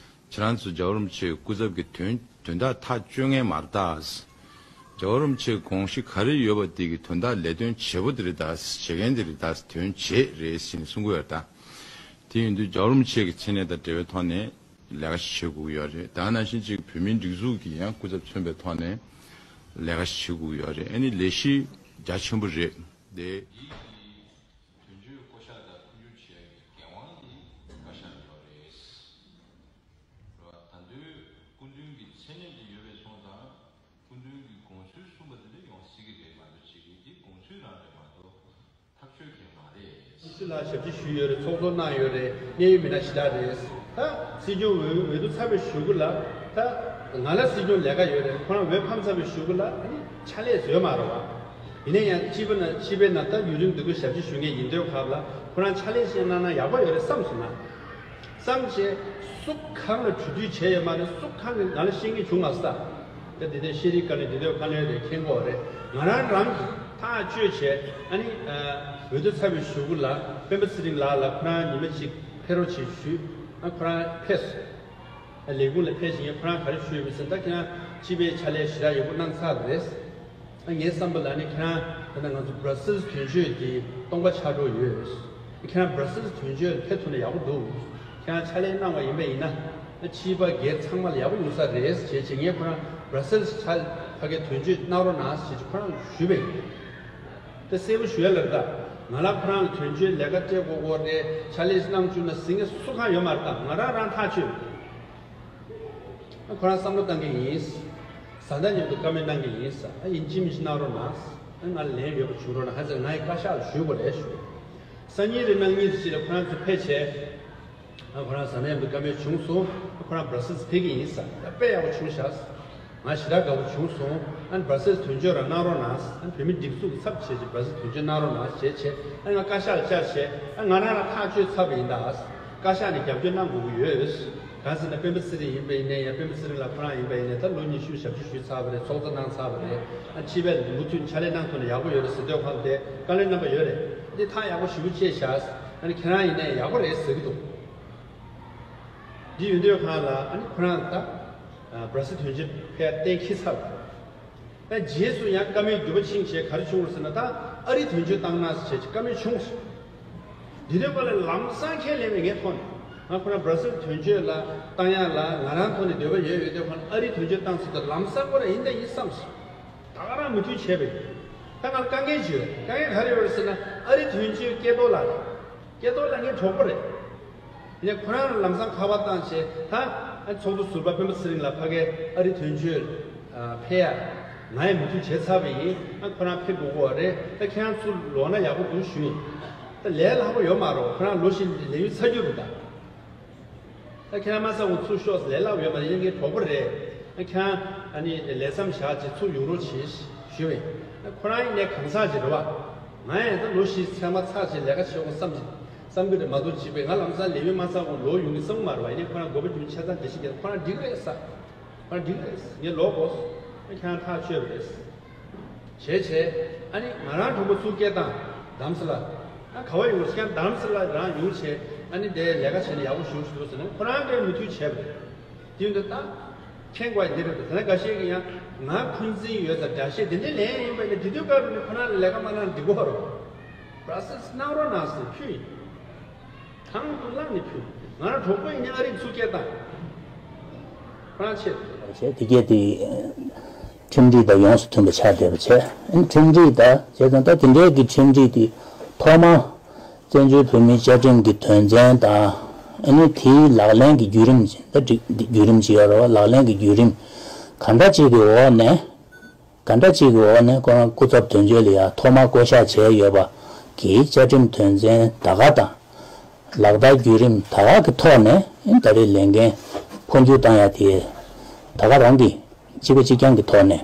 ཁྱེད་རང་ཚོ་རྒྱལ་བ་རིན་པོ་ཆེའི་སྐུ་ཚབ་ཀྱི་དོན་དོན་དག་ཐག་གཅོད་མཁན་མ་རེད་ད། རྒྱལ་བ་རིན་པོ་ཆེའི་དགོངས་གཞི་ག་རེ་ཡོད་པ་དེ་གི་དོན་དག་ལས་དོན་བྱེད་པོ་དེ་རེད་ད། བྱེད་མཁན་དེ་རེད་ད། དོན་བྱེད་རེད་ཟེར་ནས་གསུང་གི་ཡོད་རེད་ད། དེ་ཡིན་དུས་རྒྱལ་བ་རིན་པོ་ཆེ་གི་མཚན་གནས་དང་འབྲེལ་བའི་ཐོག་ནས་ལས་ཀ་ཞིག་བྱེད་དགོས་ཀྱི་ཡོད་རེད། ད་ག་ནང་བཞིན་ཅིག་བོད་མིའི་སྒྲིག་འཛུགས་ཀྱི་ཡང་སྐུ་ཚབ་མཚོན་པའི་ཐོག་ནས་ལས་ཀ་ཞིག་བྱེད་དགོས་ཀྱི་ཡོད་རེད། ཨ་ནི་ལས་གཞི་རྒྱ་ཆེན་པོ་རེད་དེ། དོན་གཅོད་བསྐོ་གཞག་དང་མཐུན་འགྱུར་བྱེད་ཡག་གི་འགན་དབང་དེ་བཀའ་ཤག་ལ་ཡོད་རེད། ད་དུང་སྐུ་མདུན་གྱི་མཚན་གནས་དེ་ཡོད་པའི་སོང་ཙང་སྐུ་མདུན་གྱིས་དགོངས་ཚུལ་གསུངས་པ་དེ་འདྲ་ཡོང་སྲིད་ཀྱི་རེད་མ་གཏོགས་བྱེད་ཀྱི་འདི་དགོངས་ཚུལ་རང་རེད་མ་གཏོགས་ཐག་གཅོད་མཁན་མ་རེད། སྲིད་ལ་ཞབས་ཕྱི་ཞུས་ཡོད་རེད། ཚོགས་གཙོ་གནང་ཡོད་རེད། གནད་ཡོད་མི་སྣ་ཞེ་དྲག་རེད། ད་སྲིད་སྐྱོང་འོས་འོས་བསྡུ་ཚར་བའི་གཞུག་གུ་ལ་ད་ང་ལ་སྲིད་སྐྱོང་ལས་ཀ་ཡོད་རེད། ཁོ་རང་འོས་ཕམ་ཚར་བའི་གཞུག་གུ་ལ་ཨ་ནི་ཕྱག་ལས་བཟོས་མ་རེད་བ། ཡིན་ན་ཡང་སྤྱི་པ་ན་སྤྱི་པའི་ནང་ད་ཡུན་རིང་འདུག་གི་ཞབས་ཕྱི་ཞུ་མཁན་ཡིན་དུས་སྐབས་ལ་ཁོ་རང་ཕྱག་ལས་ཤིག་གནང་ན་ཡག་པོ་ཡོད་རེད་བསམ་སོང་ང་། བསམ་བྱས་སུ་གང་ལ་གྲོས་བསྡུར་བྱས་ཡོད་མ་རེད། སུ་གང་གིས་ང་ལ་བཤད་མཁན་བྱུང་མ་སོང་། ད་འདི་ནས་ཤེས་རིག་བཀའ་བློན་འདི་འདོད་བཀའ་བློན་རེད། མཁྱེན་གྱི་ཡོད་རེད། ང་རང་རང་གིས་ཐག་གཅོད་བྱས་ཨ་ནི་འོས་བསྡུ་ཚར་བའི་གཞུག་གུ་ལ་སྤེན་པ་ཚེ་རིང་ལགས་ལ་ཁོ་རང་ཉི་མ་གཅིག་ཕེབས་རོགས་བྱེད་ཞུས། ཨ་ཁོ་རང་ཕེབས་སོང་། ལས་ཁུངས་ལ་ཕེབས་ཤིང་ཁོ་རང་ག་རེ་ཞུས་ཡོད་པ་ཟེར་ན། ད་ཁྱེད་རང་སྤྱི་པའི་ཕྱག་ལས་ཞེ་དྲག་ཡག་པོ་གནང་ཚར་བ་རེད། ཨ་ངའི་བསམ་པ་ལ་ནི་ཁྱེད་རང་ད་ལྟ་ང་ཚོ་སྦྲ་སིལ་དོན་གཅོད་ཀྱི་སྟོང་པ་ཆགས་འགྲོ་ཡོད། ཁྱེད་རང་སྦྲ་སིལ་དོན་གཅོད་ལ་ཕེབས་ཐུབ་ན་ཡག་པོ་འདུག་ཁྱེད་རང་ཕྱག་ལས་གནང་བ་ཡིན་པ་ཡིན་ན་ཨ་ཕྱི་པ་སྒེར་ཚང་མ་ལ་ཡག་པོ་ཡོང་ས་རེད་ཅེས་བྱས་ངས་ཁོ་རང་སྦྲ་སིལ་ཕྱག་ཕ་གིའི་དོན་གཅོད་གནང་རོགས་གནང་ཞེས་ཁོ་རང་ཞུས་པ་ཡིན། དེ་གསལ་པོ་ཞུ་ཡ་ལ་ད་ང་ལ་ཁོ་རང་ལ་དོན་གཅོད་ལས་ཀ་སྤྲད་དགོས་དགོས་རེད། ཕྱག་ལས་གནང་བཅུག་ན་ཟེར་མཁན་སུ་གང་ཡོད་མ་རེད། ད་ང་རང་རང་ཐག་ཆོད། ཨ་ཁོ་རང་བསམ་བློ་བཏང་གི་ཡིན། བཟའ་ཟླ་མཉམ་དུ་བཀའ་མོལ་གནང་གི་ཡིན་ས། ཨ་ཡིན་གཅིག་མིན་གཅིག་གནང་རོགས་གནང་། ཨ་ང་ལ་ལན་ཡོད་པ་བྱུང་རོགས་གནང་། ཧ་ཅང་ང་ཡི་བཀའ་ཤག་ལ་ཞུ་དགོས་རེད་ཞུ། སང་ཉིན་རེ་གནངས་ཉིན་རེ་ཅིག་ལ་ཁོ་རང་ཚོ་ཕེབས་བྱས། ཨ་ཁོ་རང་བཟའ་ཟླ་མཉམ་དུ་བཀའ་མོལ་བྱུང་སོང་། ཨ་ཁོ་རང་སྦྲ་སིལ་ཕེབས་ཀྱི་ཡིན་ས། ཨ་དཔེ་ཡག་པོ་བྱུང་ཤག་ང་ཞེ་དྲག་དགའ་པོ་བྱུང་སོང་། ཨ་སྦྲ་སིལ་དོན་གཅོད་རང་གནང་རོགས་གནང་། ཨ་བོད་མི་སྒྲིག་འཛུགས་ཀྱི་ཚབ་བྱས་ཀྱི་སྦྲ་སིལ་དོན་གཅོད་གནང་རོགས་གནང་ཞེས་བྱས། ཨ་ང་བཀའ་ཤག་ལ་བཅར་བྱས། ཨ་ང་རང་ལ་ཐག་གཅོད་ཚར་བ་ཡིན་ད། བཀའ་ཤག་ནས་རྒྱབ་སྐྱོར་གནང་དགོས་ཀྱི་ཡོད། གང་ཟེར་ན་སྤེན་པ་ཚེ་རིང་ཡིན་པ་ཡིན་ནའི་ཡང་། སྤེན་པ་ཚེ་རིང་ལགས་ཁོ་རང་ཡིན་པ་ཡིན་ནའི་ད་ལོ་ཉི་ཤུ་ཞབས་ཕྱི་ཞུས་ཚར་བ་རེད། ཚོགས་གཙོ་གནང་ཚར་བ་རེད། ཨ་སྤྱི་པའི་མུ་མཐུད་ཕྱག་ལས་གནང་ཐུབ་ན་ཡག་པོ་ཡོད་རེད་ཟེར་དུས་ཁོང་དེ་བཀའ་བློན་རྣམ་པ་ཡོད་རེད། འདི་ཐག་ཡག་པོ་ཞེ་པོ་བཅད་བཞག་ཨ་ནི་ཁྱེད་རང་ཡིན་ནའི་ཡག་པོ་རེད་ཟེར་གྱི་འདུག་འདི་ཡོད་དུས་ཁོང་ལ་ཨ་ནི་ཁོ་རང་ད་སྦྲ་སིལ་དོན་གཅོད་ཕེབས་གཏན་འཁེལ་ཚར་བ་རེད། ད་རྗེས་སུ་ཡང་བཀའ་མོལ་འགྱུར་བ་ཕྱིན་བྱས་ག་རེ་བྱུང་རེད་ཟེར་ན། ད་ཨ་རི་དོན་གཅོད་བཏང་ན་ཟེར་བྱས་བཀའ་མོལ་བྱུང་སོང་། འདི་འདྲའི་སྐོར་ལ་ལམ་སང་ཁས་ལེན་པའི་ངའི་ཐོག་ནས་ང་ཁོ་རང་སྦྲ་སིལ་དོན་གཅོད་ལ་བཏང་ཡ་ལ་ང་རང་ཐོག་ནས་འདོད་པ་ཡོད་ཡོད་དུས་ཁོ་ན་ཨ་རི་དོན་གཅོད་བཏང་ཟེར་དུས་ལམ་སང་ཁོ་རང་ཡིན་དང་ཡིན་བསམ་སོང་། ད་ག་རང་མོས་མཐུན་བྱས་པ་ཡིན། ད་ང་ལ་དཀའ་ངལ་ཅིག་ཡོད། དཀའ་ངལ་ག་རེ་ཡོད་རེད་ཟེར་ན་ཨ་རི་དོན་གཅོད་སྐལ་རྡོར་ལགས་རེད། སྐལ་རྡོར་ལགས་ངའི་གྲོགས་པོ་རེད། ཡིན་ནའི་ཁོ་རང་ལ་ལམ་སང་ཁ་པར་བཏང་བྱས་ད། ཨ་ཚོགས་གཙོ་ཟུར་པ་སྤེན་པ་ཚེ་རིང་ལགས་ཕ་གིར་ཨ་རི་དོན་གཅོད་ཕེབས་ཡ། ང་ཡང་མོས་མཐུན་བྱས་ཚར་བ་ཡིན། ཨ་ཁོ་རང་ཕེབས་དགོས་ཀྱི་ཡོད་རེད། ད་ཁྱེད་རང་ཚུར་ལོག་ན་ཡག་པོ་འདུག་ཞུས་ཡིན། ད་ལས་སླ་པོ་ཡོད་མ་རེད། ཁོ་རང་ལོ་བཞི་ལས་ཡུན་ཚར་རྒྱུ་རེད་ད། ད་ཁྱེད་རང་མ་ཚང་ངོ་ཚུར་ཤོག་ལས་སླ་པོ་ཡོད་མ་རེད། ཡིན་གྱི་གྲོགས་པོ་རེད། ཨ་ཁྱེད་རང་ཨ་ནི་ལས་མཚམས་བཞག་ཅིག་ཚུར་ཡོང་རོགས་བྱེད་ཞུས་པས། ཨ་ཁོ་རང་ཡིན་ནའི་གང་ཟག་ཅིག་རེད་བ། ང་ཡང་ད་ལོ་བཞི་ཚང་མ་ཚར་ཅིག་ལས་ཀ་བྱེད་དགོས་བསམ་ཅིག་བསམ་གྱི་རེད་མ་གཏོགས་ཅིག་པས་ང་ལམ་སང་ལས་ཡུན་མ་ཚང་གོང་ལོག་ཡོང་གི་བསམ་གྱི་མ་རེད་བ། ཡིན་ནའི་ཁོ་རང་དགོས་པ་རྒྱུན་ཆ་ཚང་འགྲེལ་བཤད་རྒྱག་ཁོ་རང་འགྲིག་རེད་ས། ཁོ་རང་འགྲིག་རེད། ངས་ལོག་དགོས། ཨ་ཁྱེད་རང་ཐག་ཆོད་པ་རེད། བྱས་བྱས། ཨ་ནི་ང་རང་གྲོགས་པོ་ཚུར་སྐད་བཏང་། དམ་སྲི་ལ། ཨ་ག་བ་ཡོང་ཁྱེད་དམ་སྲི་ལ་རང་ཡོང་བྱས། ཨ་ནི་དེ་ལས་ཀ་བྱས་ནས་ཡག་པོ་ཞུ་ཞུ་ཟེར་ནས་ཁོ་རང་གིས་མོས་མཐུན་བྱས་པ་རེད། དེ་ཡིན་དུས་ད། མཁྱེན་དགོས་འདི་རེད། དེ་ན་འགའ་ཤས་ཀྱིས་ཡང་ང་འཁོན་འཛིན་ཡོད་ཙང་འགའ་ཤས་དེ་འདྲའི་ལན་ཡིན་པ་ཡིན་ན་དེ་དུས་སྐབས་ནས་ཁོ་རང་ལ་ལས་ཀ་མ་གནང་འགྲིག་གོ་རོ། པྲོ་སེ་སི་གནང་རོགས་གནང་ཟེར་ཕུལ་ཡིན། ཐང་དུ་བླངས་ནས་ཕུལ། ང་རང་གྲོགས་པོ་ཡིན་ནའི་ཨ་རིར་ཚུར་སྐད་བཏང་། ཁོ་རང་ཆེད་དུ། བྱས་དེ་གས་དེ་ཁྲིམས་སྒྲིག་དང་ཡོངས་སུ་མཐུན་པ་ཆགས་བསྡད་པ་བྱས། ཁྲིམས་སྒྲིག་དང་བྱས་ཙང་ད་དེ་འདྲའི་གི་ཁྲིམས་སྒྲིག་དེ་ཐོག་མ་བཙན་བྱོལ་བོད་མིའི་བཅའ་ཁྲིམས་ཀྱི་དོན་ཚན་དང་ཨ་ནི་དེའི་ལག་ལེན་གྱི་བརྒྱུད་རིམ་ད་བརྒྱུད་རིམ་ཅིག་ཡོད་རེད་བ། ལག་ལེན་གྱི་བརྒྱུད་རིམ་ག་འདྲ་ཅིག་གི་འོག་ནས། ག་འདྲ་ཅིག་གི་འོག་ནས་ཁོ་རང་སྐུ་ཚབ་དོན་གཅོད་ལ་ཡང་ཐོག་མར་བསྐོ་གཞག་བྱས་ཡོད་པ་གི་བཅའ་ཁྲིམས་དོན་ཚན་ད་ག་དང་། ལག་བསྟར་བརྒྱུད་རིམ་ད་ག་གི་ཐོག་ནས་ད་རེས་ལས་འགན་འཕོ་འགྱུར་བཏང་ཡ་དེ་ད་ག་རང་གི་གཅིག་པ་གཅིག་རྐྱང་གི་ཐོག་ནས་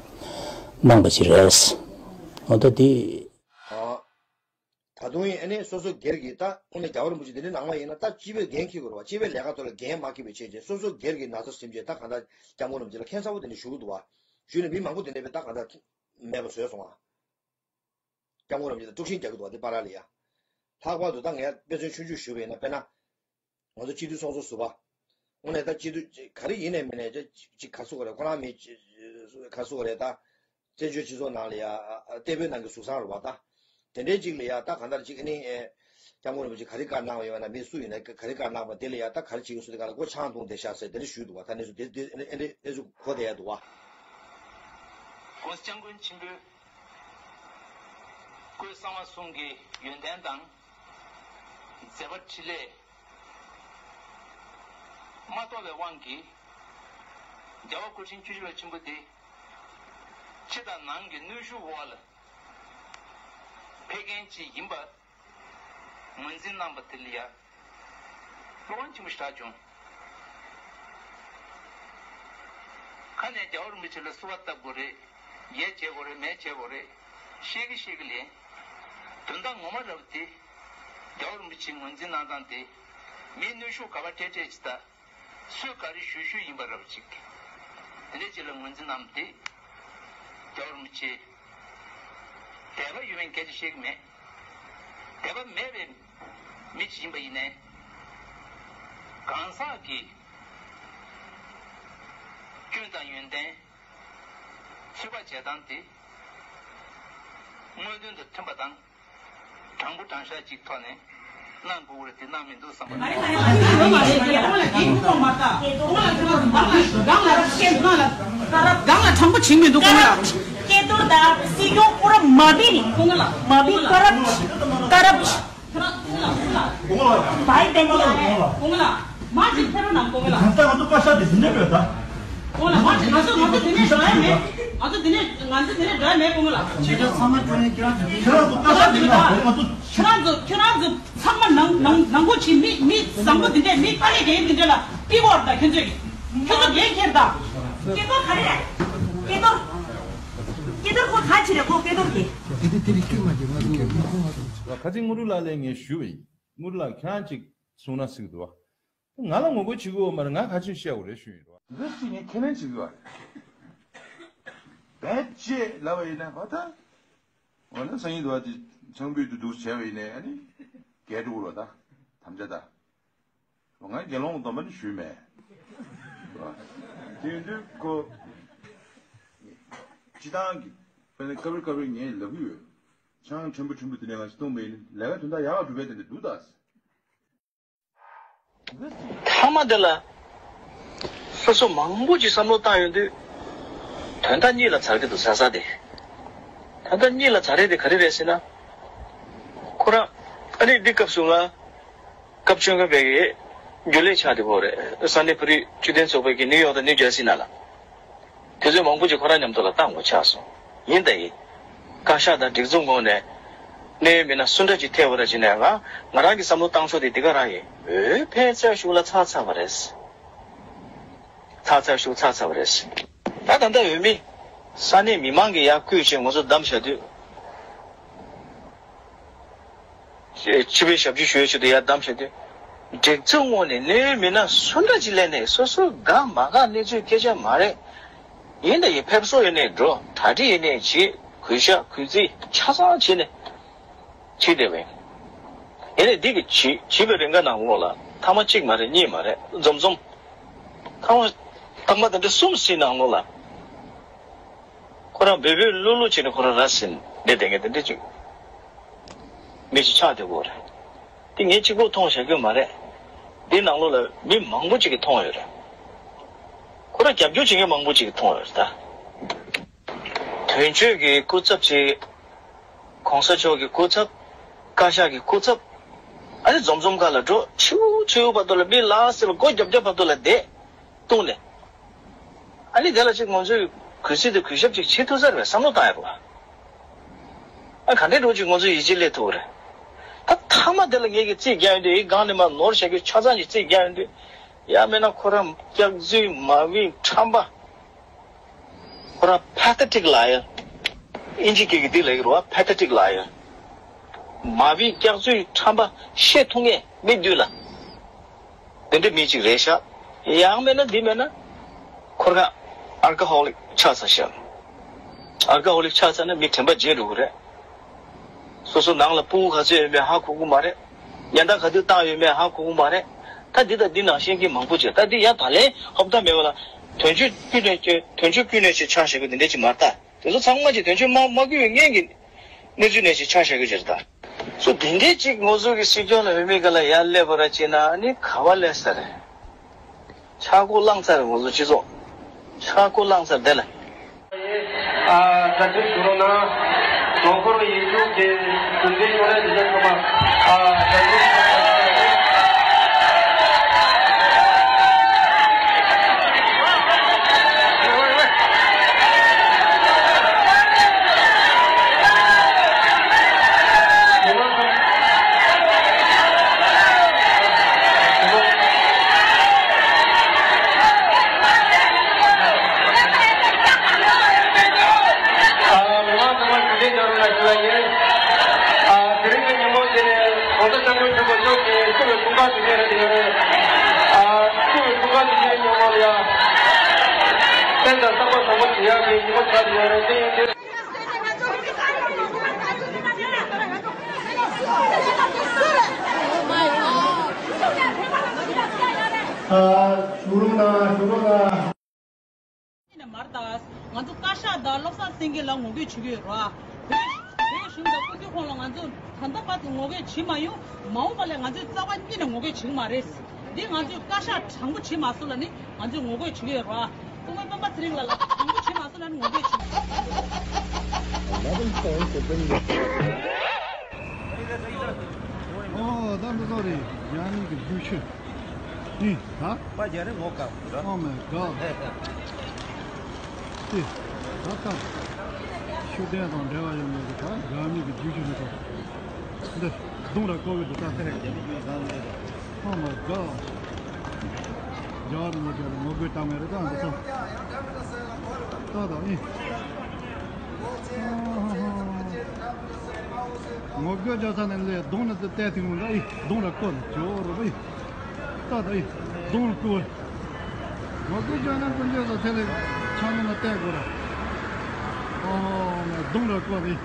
གནང་པ་ཞིག་རེད། འོ་ད་དེ། ད་དུང་ཨ་ནི་སོ་སོ་སྒེར་གྱི་ད་དངོས་གནས་རྒྱལ་བ་རིན་པོ་ཆེ་འདི་འདྲའི་ནང་མ་ཡིན་ན་ད་སྤྱི་པའི་འགན་འཁྱེར་དགོས་རེད་བ། སྤྱི་པའི་ལས་ཀ་ཐོག་ལ་འགན་མ་འཁྱེར་བའི་ཆེད་ཅེས་སོ་སོ་སྒེར་གྱི་ན་ཚ་ཟིན་བྱས་ད་གང་ལྟར་སྐྱབས་མགོན་རིན་པོ་ཆེ་ལ་མཁྱེན་གསལ་པོ་དེ་འདྲ་ཞུ་གི་འདུག་བ། ཞུས་ནས་མི་མང་པོ་དེ་འདྲ་བས་ད་གང་ལྟར་མེད་པ་བཟོས་སོང་བ། སྐྱབས་མགོན་རིན་པོ་ཆེ་ལ་དཀྲུག་ཤིང་རྒྱག་གི་འདུག་བ། དེ་བར་ལ་ཡ། ལྷག་པར་དུ་ད་ངས་དཔེ་མཚོན་ཆུང་ཆུང་ཞུས་པ་ཡིན་ན་དཔེར་ན། ང་ཚོ་སྤྱི་འཐུས་ཚོགས་གཙོ་ཟུར་པ། དངོས་གནས་ད་སྤྱི་འཐུས་ག་རེ་ཡིན་ནའི་མིན་ནའི་ཅིག་ག་ཚོད་རེད། ཁོ་རང་མི་ག་ཚོད་རེད་ད། བཙན་བྱོལ་སྤྱི་ཚོགས་ནང་ལ་ཡ་ལྟེ་བའི་ནང་གི་ཟུར་ཚང་རེད་བ་ད། དེ་འདྲའི་ཅིག་ལ་ཡ་ད་གང་ལྟར་ཅིག་ཨ་ནི་སྐྱབས་མགོན་རིན་པོ་ཆེ་ག་རེ་བཀའ་གནང་བ་ཡོད་ན་མི་སུ་ཡིན་ན་ག་རེ་བཀའ་གནང་བ་དེ་ལ་ཡ་ད་ག་རེ་བྱེད་ཀྱི་སུ་དེ་ག་ལ་སྒོ་ཆང་བཏུང་བསྡད་ཤག་ཟེར་དེ་འདྲ་ཞུས་འདུག་བ། ད་གནས་ཚུལ་དེ་དེ་ཨ་ནི་ཨ་ནི་ཨ་ནི་ཚོ་གོ་བསྡད་ཡ་འདུག་བ། ༸གོང་ས་༸སྐྱབས་མགོན་ཆེན་པོས་སྐུའི་གསང་བ་གསུམ་གྱི་ཡོན་ཏན་དང་། མཛད་པ་འཕྲིན་ལས་མ་རྟོགས་པའི་དབང་གིས། རྒྱལ་བ་སྐུ་ཕྲེང་བཅུ་བཞི་པ་ཆེན་པོ་དེ་ཕྱི་དང་ནང་གི་གནོན་ཤུགས་འོག་ལ་ཕེབས་མཁན་ཅིག་ཡིན་པ་ངོས་འཛིན་གནང་བ་དེ་ལ་ཡ་བློ་ཕམ་ཆེན་པོ་ཞིག་བྱུང་། ཁ་ནས་རྒྱལ་བ་རིན་པོ་ཆེ་ལ་བསུ་བ་བཏབ་དགོས་རེད། ཡས་བྱེད་དགོས་རེད། མས་བྱེད་དགོས་རེད། བཤད་ཀྱི་བཤད་ཀྱི་ལས། དོན་དག་ངོ་མ་རབ་དེ། རྒྱལ་བ་རིན་པོ་ཆེ་ངོས་འཛིན་གནང་སྟངས་དེ། མིའི་གནོན་ཤུགས་ག་པར་སྤྲད་སྤྲད་ཅིག་ད། སུས་ག་རེ་ཞུ་ཞུ་ཡིན་པ་རབ་ཅིག་དེ་འདྲ་ཅིག་ལ་ངོས་འཛིན་གནང་སྟེ། རྒྱལ་བ་རིན་པོ་ཆེ། དད་པ་ཡོད་མེད་སྐད་ཆ་བཤད་ཀྱི་མེད། དད་པ་མེད་པའི་མི་ཅིག་ཡིན་པ་ཡིན་ནའི། གང་ཟག་གི་སྐྱོན་དང་ཡོན་ཏན་ཚོད་དཔག་བྱེད་སྟངས་དེ་དངོས་དོན་དང་མཐུན་པ་དང་། དྲང་པོ་དྲང་བཞག་ཅིག་ཐོག་ནས་གནང་དགོས་རེད་དེ་གནང་མི་འདུག་བསམ་པ་རེད། སྒང་ལ་དྲང་པོ་བྱེད་མི་འདུག་ཁོང་ལ། སྐལ་རྡོར་དང་སྲིད་སྐྱོང་ཁོ་རང་མ་བིན་ནི་ཁོང་ལ་མ་བིན་ཀ་རབ་ཀ་རབ། བའི་བསྟན་པ་ལ་ཁོང་ལ་མ་ཅིག་ཕེ་རོ་ནང་ཁོང་ལ། ད་ང་ཚོ་བཀའ་ཤག་དེ་འདི་འདྲ་རེད་ད། ཁོང་ལ་མ་ཅིག་ང་ཚོ་ང་ཚོ་འདི་ནས་འགྲོ་ཡ་མེད། ང་ཚོ་འདི་ནས་ང་ཚོ་འདི་ནས་འགྲོ་ཡ་མེད་ཁོང་ལ། ཁྱེད་ཚོ་ཚང་མ་ཁྱོད་ནས་ཁྱེད་རང་ཚོ་ཁྱེད་རང་ཚོ་བཀའ་ཤག་དེ་ལ་ང་ཚོ། ཁྱོད་རང་ཚོ་ཁྱོད་རང་ཚོ་ཚང་མ་ནང་ནང་ནང་ཁོ་ཆེ་མི་མི་བཟང་པོ་འདི་འདྲས་མི་དཀའ་ལས་རྒྱག་འདི་འདྲས་ལ་པི་གོ་བར་ད་ཁྱོད་ཚོས་ཁྱོད་ཚོ་འགན་འཁྱེར་ད། སྐལ་རྡོར་ག་རེ་རེད། སྐལ་རྡོར། སྐལ་རྡོར་ཁོ་ག་ཆེ་རེད་ཁོ་སྐལ་རྡོར་གི། དེ་དེ་དེ་རིགས་ཀྱི་མ་རྒྱུ་ང་ཚོ་གི་མི་ཁོང་ང་ཚོ། ཁ་ཚིག་དངོས་གྲུབ་ལགས་ལ་ངས་ཞུས་པ་ཡིན། དངོས་གྲུབ་ལགས་ཁྱེད་རང་ཅིག་གསུང་ན་སྲིད་འདུག་བ། ང་ལ་ངོ་རྒོལ་བྱེད་དགོས་མ་རེད། ང་ག་ཚོད་བཤད་དགོས་རེད་ཞུ་ཡིན་རོ། འདི་ཅི་ངས་ཁས་ལེན་བྱེད་དགོས་རེད། བེད་ཅེས་ལབ་པ་ཡིན་ན་བ་ད། འོ་ན་སང་ཉིན་དུ་བ་དེ་ཚང་བུད་དུ་འདུག་བྱས་པ་ཡིན་ནའི་ཨ་ནི་རྒྱལ་འགྲོ་གི་རོ་ད། དམ་བཅའ་ད། ང་དགེ་སློང་སྡོམ་པ་ནི་ཞུས་མེད། དེ་ཡིན་དུས་ཁོ། སྤྱི་བཏང་གི་དཔེར་ན་སྐབས་རེ་སྐབས་རེ་ངས་ལབ་ཀྱི་ཡོད། ཆང་ཕྲན་བུ་ཕྲན་བུ་དེ་ནས་ང་ཞིག་གཏོང་པ་ཡིན་ལས་ཀ་དོན་དག་ཡག་ག་སྒྲུབ་པའི་དེ་འདྲ་འདུག་ད། མཐའ་མ་དེ་ལ་སོ་སོ་མང་པོ་ཅིག་བསམ་བློ་བཏང་ཡོང་དུས་དོན་དག་གཉིས་ལ་ཚར་གྱི་འདུག་ས་ས་དེ། དོན་དག་གཉིས་ལ་ཚར་རེད་དེ་ག་རེ་རེད་ཟེར་ན། ཁོ་རང་ཨ་ནི་འདི་སྐབས་སུ་ང་སྐབས་བཅོ་ལྔ་པའི་གི་ རྒྱུན་ལས་ཆགས་བསྡད་ཡོད་རེད། ས་གནས་བོད་རིགས་སྤྱི་མཐུན་ཚོགས་པའི་གི་ནིའུ་ཡོག་དང་ནིའུ་ཇར་སི་ནང་ལ། དེ་ཚོའི་མང་པོ་ཅིག་ཁོ་རང་མཉམ་དུ་ལ་བཏང་དགོས་ཆགས་སོང་། ཡིན་ད་ཡིན། བཀའ་ཤག་དང་སྒྲིག་འཛུགས་ངོས་ནས། གནད་ཡོད་མི་སྣ་སུ་འདྲ་ཅིག་ཐད་པ་ར་ཅིག་ནས་ང་ང་རང་གི་བསམ་བློ་བཏང་ཕྱོགས་དེ་འདི་ག་རང་ཡིན། འོས་འཕེན་ཚར་ཞུགས་ལ་ཚར་ཚར་བ་རེད། ཚར་ཚར་ཞུགས་ཚར་ཚར་བ་རེད། ད་ད་ལྟ་འོས་མི། ས་གནས་མི་མང་གིས་ཡར་བསྐོས་བྱས་ང་ཚོ་བདམས་བཞག་དུས། སྤྱི་པའི་ཞབས་ཕྱི་ཞུ་ཡའི་ཆེད་དུ་ཡར་བདམས་བྱས་དུས། སྒྲིག་འཛུགས་ངོས་ནས་གནད་ཡོད་མི་སྣ་སུ་འདྲ་ཅིག་སླེབས་ནས་སོ་སོ་དགའ་མ་དགའ་གནས་ཚུལ་སྐད་ཆ་མ་རེད། ཡིན་ད་ཡིན་ཕེབས་བསུ་ཡོད་ནས་འགྲོ། གྲ་སྒྲིག་ཡོད་ནས་བྱེད། གུས་ཞབས་གུས་བརྩི་ཆ་ཚང་བྱས་ནས་བྱེད་བསྡད་པ་ཡིན། ཡིན་ནས་འདི་གི་བྱེད་བྱེད་པའི་རིང་ག་ནང་ལོགས་ལ་ཐེངས་མ་གཅིག་མ་རེད། གཉིས་མ་རེད། འཛོམས་འཛོམས། ཐེངས་མ་ཐེངས་མ་དེ་འདྲ་གསུམ་བཞི་ནང་ལོགས་ལ། ཁོ་རང་འབོད་འབོད་གླུ་གླུ་བྱས་ནས་ཁོ་རང་ར་བཟི་ནས་བསྡད་མཁན་དེ་འདྲ་ཅིག་མི་ཞིག་ཆགས་བསྡད་ཡོད་རེད། དེ་ངས་གཅིག་པོ་མཐོང་བཞག་གི་མ་རེད། འདི་ནང་ལོགས་ལ་མི་མང་པོ་ཅིག་གིས་མཐོང་ཡོད་རེད། ཁོ་རང་རྒྱབ་སྐྱོར་བྱེད་མཁན་མང་པོ་ཅིག་གིས་མཐོང་ཡོད་རེད་ད། དོན་གཅོད་ཀྱི་སྐུ་ཚབ་ཅིག་གོང་ས་མཆོག་གི་སྐུ་ཚབ། བཀའ་ཤག་གི་སྐུ་ཚབ། ཨ་ནི་འཛོམས་འཛོམས་སྒང་ལ་འགྲོ། ཆེའུ་ཆེའུ་བར་དུ་ལ་མི་ལ་སེ་ལ་སྒོ་རྒྱབ་རྒྱབ་བར་དུ་ལ་བསྡད། བཏུང་ནས། ཨ་ནི་དེ་ལ་ཅིག་ང་ཚོས་གུས་བརྩི་དང་གུས་ཞབས་ཅིག་བྱེད་ཐུབ་ས་རེད་བསམ་བློ་བཏང་ཡག་པ། ཨ་ག་འདྲའི་འགྲོ་ཅིག་ང་ཚོས་ཡིད་ཆེས་སླེབས་ཐུབ་རེད། ད་མཐའ་མ་དེ་ལ་ངེད་ཀྱིས་རྩིས་རྒྱག་ཡོང་དུས། ཨེ་སྒང་ནས་མར་ནོར་བཞག་རྒྱུ་ཆ་ཚང་ཅིག་རྩིས་རྒྱག་ཡོང་དུས། ཡང་མིན་ན་ཁོ་རང་སྐྱག་རྫུན་མ་བིང་ཁྲམ་པ། ཁོ་རང་pathetic liar། ཨིན་ཇི་སྐད་ཀྱི་འདི་ལབ་ཀྱི་རེད་བ། Pathetic liar། མ་བིང་སྐྱག་རྫུན་ཁྲམ་པ། བཤད་ཐུབ་མཁན་མི་འདུག་ལ། དེ་འདྲའི་མི་ཅིག་རེད་ཤག་ཡང་མིན་ན་འདི་མིན་ན། ཁོ་རང་alcoholic ཆགས་ཚར་ཤག alcoholic ཆགས་ཚར་ན་མི་དྲན་པ་བརྗེད་འགྲོ་གི་རེད། སོ་སོ་ནང་ལ་ཕྲུ་གུ་ག་ཚོད་ཡོད་མེད་ཧ་གོ་གི་མ་རེད། ཉེན་བརྡ་ག་དུས་བཏང་ཡོད་མེད་ཧ་གོ་གི་མ་རེད། ད་འདི་དང་འདི་ནང་བཞིན་གྱི་མང་པོ་ཅིག་ད་འདི་ཡང་ད་ལན་ཧོབ་ཐང་མེད་པ་ལ། དོན་གཅོད་ཀུན་ནས་དོན་གཅོད་ཀུན་ནས་ཅིག་ཆགས་བཞག་གི་འདི་འདྲ་ཅིག་མ་རེད་ད། དེ་ཚོ་ཚང་མ་ཅིག་དོན་གཅོད་མ་མ་བསྐོས་པའི་སྔོན་གྱི་གནས་ཚུལ་ནས་ཅིག་ཆགས་བཞག་གི་ཅིག་རེད་ད། སོ་དེ་འདྲའི་ཅིག་ང་ཚོ་གི་སྲིད་སྐྱོང་ལ་འོས་མི་ག་ལ་ཡར་སླེབས་པ་ར་ཅིག་ན་ནི་ག་བ་སླེབས་ས་རེད། ཆག་སྒོ་བསླངས་ཚར་རེད། ང་ཚོ་སྤྱི་ཚོགས་ཆག་སྒོ་བསླངས་ཚར་དེ་ལ། ཨ་ད་ཅིག་ཞུ་རོགས་གནང་། ལོ་འཁོར་ཡིག་རྒྱུགས་ཀྱི་རྒྱུན་ལྡན་ཡོང་རེད། དེ་ཚོ་ཚང་མ་ཨ་ད་ཅིག་ཨ་མི་མང་ཚང་མ་ཞུ་མཁན་རྒྱ་རུ་ལ་ཞུ་བ་ཡིན། ཨ་དེ་རིང་གི་ཉིན་མོ་དེ་ནས་༸གོང་ས་༸སྐྱབས་མགོན་ཆེན་པོ་མཆོག་གི་སྐུ་ལ་གསུང་སྟངས་ཞུ་མཁན་རེད་ཡོད་རེད། ཨ་སྐུ་ལ་གསུང་སྟངས་ཞུ་མཁན་ཉིན་མོ་ལ་ཡ། སེམས་དང་བསམ་པ་བཟང་པོ་བྱེད་ཡག་གི་ཉིན་མོ་ཆགས་ཡོད་རེད། དེ་ཡིན་དུས། ཨ་ཞུ་རོགས་གནང་། ཞུ་རོགས་གནང་། ནས་མར་ད་ང་ཚོ་བཀའ་ཤག་དང་བློ་བཟང་སེང་གེ་ལ་ངོ་རྒོལ་བྱེད་ཀྱི་ཡོད་རེད་བ། བོད་བོད་གཞུང་དང་སྐུ་ཚབ་ཁོང་ལ་ང་ཚོ་ད་ལྟ་བར་དུ་ངོ་རྒོལ་བྱེད་མ་ཡོང་། མ་འོངས་པ་ལ་ང་ཚོས་རྩ་བ་ཉིད་ནས་ངོ་རྒོལ་བྱེད་ཀྱི་མ་རེད། འདི་ང་ཚོས་བཀའ་ཤག་དྲང་པོ་བྱེད་མ་སོང་ལ་ནི་ང་ཚོས་ངོ་རྒོལ་བྱེད་ཀྱི་ཡོད་རེད་བ། སྐུ་ངོ་སྤེན་པ་ཚེ་རིང་ལགས་ལ་དྲང་པོ་བྱེད་མ་སོང་ལ་ནི་ངོ་རྒོལ་བྱེད། ཨོ་ད་འདི་ཚོ་རེད། རྒྱ་མི་གི་རྒྱུག་ཆུ། ཨིན། ད། པ་རྒྱ་རི་ངོ་དཀར་པོ་ར། Oh my God. ཏེ། ད་ལྟ། ཤུགས་ལྡན་དང་འབྲེལ་བ་ཡོད་མེད་ཀྱི་ད་རྒྱ་མི་གི་རྒྱུག་ཆུ་ནི་ད། འདི། གདོང་ར་བཀོག་གི་འདུག་ད། རྒྱ་མི་རྒྱུག་ཟ་ནི་རེད། Oh my God. རྒྱ་རི་ངོ་རྒྱ་རི་ངོ་རྒོལ་བཏང་མེད་རེད་ད་འདི་ཚོ། ད་ད་ཨིན། ངོ་རྒོལ་རྒྱག་ས་ནས་ལས་གདོང་ནས་དེ་བལྟས་ཐིག་ལ་ཨི་གདོང་ར་བཀོད་ནས་ཇོ་རུ་ཨི་ཏ་ཏ་ཨི་གདོང་ར་བཀོད། ངོ་རྒོལ་རྒྱག་ན་ཀུན་སྤྱོད་ས་ཚེ་ལས་ཆང་ནང་ལ་བལྟས་དགོས་ར། ཨོ་ནས་གདོང་ར་བཀོད་ཨི།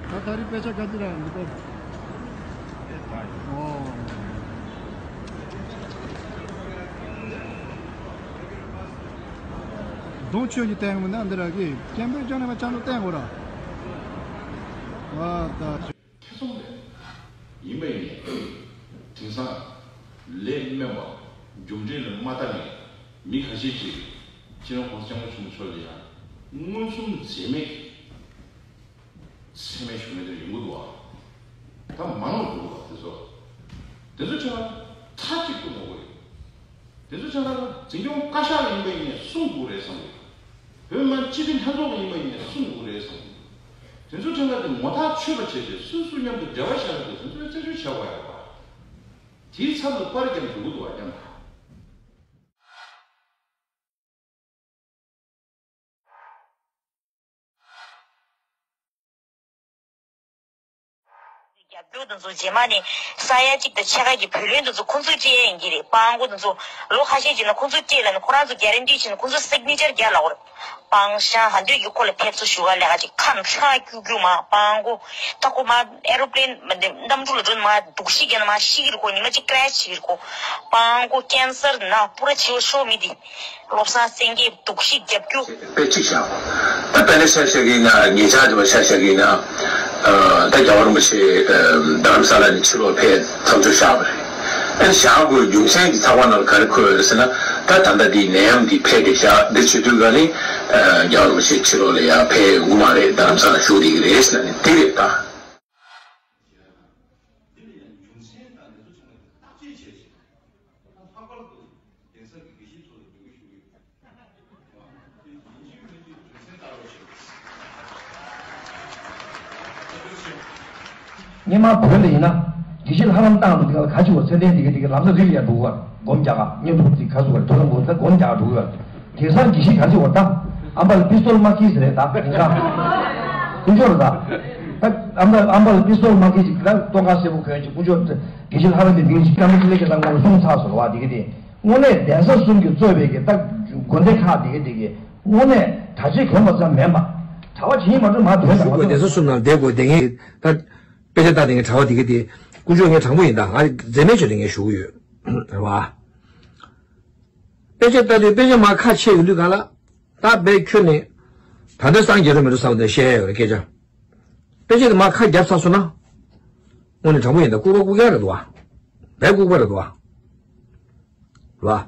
ད་ད་རི་དཔེ་ཆ་ག་ཅི་ར་འདི་བཀོད། ཨོ། གདོང་ཆོས་ཀྱི་སྟེང་མི་ན་འདི་ར་གི་སྐྱེན་པོའི་ཅང་ནས་མ་ཅང་ནས་བསྟན་དགོས་ར། ཨ་ད། ཐེ་ཚོམ་རེད། ཡིན་པ་ཡིན་ནས་དེང་སང་ལས་དམན་པ་རྒྱུ་འབྲས་ལ་མ་ལྟ་ནས་མི་ཁ་ཤས་ཅིག་སྤྱི་ནོར་གོང་ས་སྐྱབས་མགོན་ཆེན་པོ་མཆོག་ལ་ཡང་མངོན་སུམ་འཛེམས་མེད་ཀྱི། མཚན་སྨད་ཞུ་མཁན་དེ་ཡོང་གི་འདུག་བ། ད་མ་ནོར་འདུག་བ་དེ་ཚོ། དེ་ཚོ་ཆ་ཐ་ མཐའ་གཅིག་ཏུ་ངོ་རྒོལ་ཡོད། དེ་ཚོ་ཆ་ཚང་འཛིན་སྐྱོང་བཀའ་ཤག་ལ་ཡིན་པ་ཡིན་ནའི་གསུང་དགོས་རེད་བསམ་གི། བོད་མི་སྤྱི་བདེ་ལྷན་ཚོགས་ལ་ཡིན་པ་ཡིན་ནའི་གསུང་དགོས་རེད་བསམ་གི། དེ་ཚོ་ཆ་ཚང་དེ་ངོ་ཐག་ཆོད་པ་བྱས་ཏེ་སོ་སོ་མཉམ་དུ་འབྲེལ་བ་བཞག་ཡོད་དེ་ཚོ་རྩད་གཅོད་བྱ་དགོས་ཡོད་པ། དེའི་ཚབ་ཏུ་པར་རྒྱབ་འགྲོ་གི་འདུག་བ་ཀྱང་། རྒྱབ་སྐྱོར་དེ་ཚོ་རྗེས་མ་ནས་ས་ཡ་གཅིག་དང་ཕྱེད་ཀ་གི་བུ་ལོན་དེ་ཚོ་ཁོང་ཚོས་སྤྲད་ཡ་ཡིན་གྱི་རེད། སྤྲང་པོ་དེ་ཚོ་ལོ་ཁ་ཤས་ཅིག་ནང་ཁོང་ཚོས་སྤྲད་ལབ་ནས་ཁོ་རང་ཚོ་གྷ་རན་ཊི་བྱས་ནས་ཁོང་ཚོས་སིག་ནི་ཅར་རྒྱག་ལབ་ཀྱི་རེད། སྤྲང་ཤ་ཧ་འདོད་ཀྱི་ཁོ་ལ་ཕེབས་བསུ་ཞུ་ག་ལས་ཀ་ཅིག་ཁ་ཁྲག་སྐྱུག་སྐྱུག་མ་སྤྲང་པོ། ད་ཁོ་མ་ཨེ་རོ་པི་ལེན་མ་འདི་གནམ་གྲུ་ལ་འགྲོ་ནས་མ་སྡུག་ཤི་རྒྱག་ནས་མ་ཤི་གི་རེད། ཁོ་ཉི་མ་གཅིག་ཀྲེ་ཤི་བྱེད་ཀྱི་རེད། ཁོ་སྤྲང་པོ་ཀེན་སར་ན་པུ་ར་བྱེད་པ་ཤོག་མི་འདི། བློ་བཟང་སེང་གེ་སྡུག་ཤི་རྒྱབ་རྒྱུ། དཔེ་གཅིག་བཞག་ད་དཔེ་ལ་ཤ་ཤ་གི་ན་ངེད་ཅག་དེ་བ་ཤ་ཤ་གི་ན། ད་རྒྱལ་བ་རིན་པོ་ཆེ་རྡ་རམ་ས་ལ་ནས་ཕྱི་ལོགས་ཕེབས་མཚམས་འཇོག་བཞག་པ་རེད། ཨ་ནི་བཞག་དགོས་རྒྱུ་མཚན་གྱི་ཚགས་པར་ནང་ལ་ག་རེ་འཁོད་ཡོད་ཟེར་ན། ད་ད་ལྟ་འདི་ནད་ཡམས་འདི་ཕེབས་ཏེ་བཞག་འདི་བྱེད་དུས་ག་ནི་རྒྱལ་བ་རིན་པོ་ཆེ་ཕྱི་ལོགས་ལ་ཡར་ཕེབས་ཡོང་གི་མ་རེད། རྡ་རམ་ས་ལ་བཞུགས་བསྡད་ཀྱི་རེད་ཟེར་ན་ནི་དེ་རེད་ད། སྔོན་མ་བོད་ལ་ཡིན་ན་དགེ་བཤེས་ལྷ་རམས་སྟངས་དང་དེ་ག་ལ་ག་ཅི་བ་ཚད་ལྡན་དེ་ག་དེ་ག་ལམ་སང་རི་ལ་ཡར་འགྲོ་གི་བ་སྒོམ་རྒྱག་ག་བསྙེན་ཐུབ་དེ་ག་ཚོད་བ་ཐོ་རངས་སྒོམ་ས་སྒོམ་རྒྱག་ག་འགྲོ་གི་བ། དེང་སང་དགེ་བཤེས་ག་ཚོད་བ་ད་ཨམ་པ་ལ་པི་སྟོལ་མ་ཁིས་རེད་ད་དེང་སང་དཀོན་མཆོག་རེད་ད། ད་ཨམ་པ་ཨམ་པ་ལ་པི་སྟོལ་མ་ཁིས་ཅིག་ད་ཏོག་ཁ་སེར་པོ་གོན་ཅིག་དཀོན་མཆོག་དགེ་བཤེས་ལྷ་རམས་པའི་མིང་ཅིག་སྐྱ་མོ་ཅིག་ལས་ཀྱི་ད་ངོ་སྲུང་ཚར་སོང་བ་དེ་ག་དེ། དངོས་གནས་གདན་ས་གསུམ་གྱིས་གཙོས་པའི་གི་ད་དགོན་སྡེ་ཁག་དེ་ག་དེ་གི་དངོས་གནས་གྲྭ་ཆས་གྱོན་པ་ཙམ་མིན་པ། གྲྭ་པ་བྱེད་ཀྱི་མ་གཏོགས་མ་དོན་དང་མ་གཞུག་གི་གདན་ས་གསུམ་ནང་བསྡད་དགོས་དེ་ངས་ད་དཔེ་ཆ་ལྟ་དེ་ངས་གྲྭ་པ་དེ་ག་དེ་དཀོན་མཆོག་ངས་དྲང་པོ་ཡིན་ད་ང་འཛེམ་མེད་བྱས་ཏེ་ངས་ཞུ་གི་ཡོད་རེད་བ། དཔེ་ཆ་ལྟ་དུས་དཔེ་ཆ་མ་ཁ་ཕྱེ་ཡོང་དུས་ག་ལ་ད་བས་ཁྱོད་ནས་ད་འདི་སངས་རྒྱས་རེད་མི་འགྲོ་བསམ་དེ་བཤད་ཡ་ཡོད་རེད་སྐད་ཆ། དཔེ་ཆ་དེ་མ་ཁ་བརྒྱབ་ཚར་སོང་ན། དངོས་གནས་དྲང་པོ་ཡིན་ད་ལྐུགས་པ་ལྐུགས་རྐྱང་རེད་འདུག་བ། བས་ལྐུགས་པ་རེད་འདུག་བ། རེད་བ།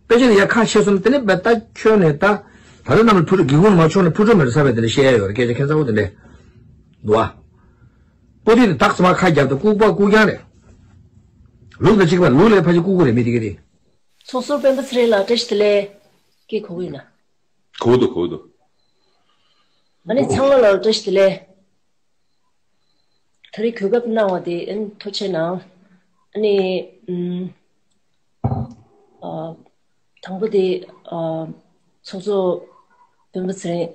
དཔེ་ཆ་དེ་ཡར་ཁ་ཕྱེ་སོང་ན་དེ་ནས་བས་ད་ཁྱོད་ནས་ད། ད་ལྟ་རྣམས་ལ་ཕུ་ཕུ་གི་ཀུན་ལ་མ་ཆོག་ན་ཕུ་ཁྲོ་མེད་རེད་ས་བས་དེ་འདྲ་བཤད་ཡ་ཡོད་རེད་སྐད་ཆ་ཁྱད་མཚར་པོ་དེ་འདྲས། འདུག་བ། པོ་ཏི་དེ་དག་ས་མ་ཁ་བརྒྱབ་ད་ལྐུགས་པ་ལྐུགས་རྐྱང་རེད། ལུག་དང་གཅིག་པ་ལུག་ལས་ཕལ་ཆེར་ལྐུགས་པ་རེད་མི་དེ་ག་དེ། ཚོགས་ཟུར་སྤེན་པ་ཚེ་རིང་ལགས་བཀྲ་ཤིས་བདེ་ལེགས། སྐད་གོ་གི་ཡིན་ན། གོ་འདུག་གོ་འདུག་ཨ་ནི་ཚང་མ་ལ་བཀྲ་ཤིས་བདེ་ལེགས། ད་རེས་གོ་སྐབས་གནང་བ་དེ་ཨ་ནི་ཐུགས་རྗེ་གནང་། ཨ་ནི་ཨམ། ཨ། དང་པོ་དེ་ཨ། ཚོགས་གཙོ་སྤེན་པ་ཚེ་རིང་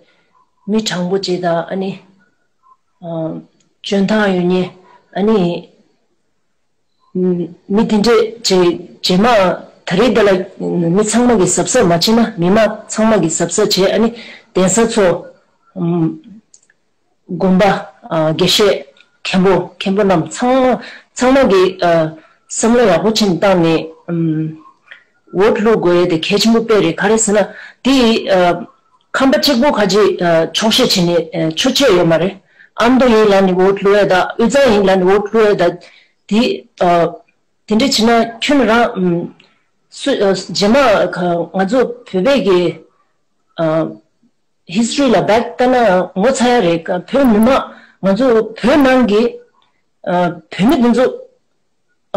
མི་དྲང་པོ་བྱས་དང་ཨ་ནི་ཨ། འཇོན་ཐང་ཡོད་མཁན་ཨ་ནི། མི་དེ་འདྲས་རྗེས་རྗེས་མ་ད་རེས་འདི་ལ་མི་ཚང་མ་གིས་གཟབ་གཟབ་མ་བྱས་ན་མི་མང་ཚང་མ་གིས་གཟབ་གཟབ་བྱས་ཨ་ནི་གདན་ས་ཚོ་དགོན་པ་དགེ་བཤེས་མཁན་པོ་མཁན་པོ་རྣམས་ཚང་མ་ཚང་མ་གིས་བསམ་བློ་ཡག་པོ་བྱས་ནས་བཏང་ནས་འོ་བླུག་དགོས་ཡས་དེ་གལ་ཆེན་པོ་དཔེ་རེད། ག་རེ་ཟེར་ན་དེ་ཁམས་པ་གཅིག་པོ་ཁ་ཅིག་ཆོག་ཤེས་བྱས་ནས་ཆོག་ཆེ་ཡོད་མ་རེད། ཨ་མདོ་ཡིན་ལབ་ནས་འོ་བླུག་ཡས་དང་དབུས་གཙང་ཡིན་ལབ་ནས་འོ་བླུག་ཡས་དང་དེ། དེ་འདྲ་བྱས་ན་ཁྱོད་རང་ཨམ། སུ་ཨ། རྗེས་མ་ང་ཚོ་བོད་པའི་གི་ཨ། ཧི་སི་ཊོ་རི་ལ་བེག་བལྟས་ན་ངོ་ཚ་ཡ་རེད། བོད་མི་མང་ང་ཚོ་བོད་ནང་གི་ཨ། བོད་མི་དེ་ཚོ་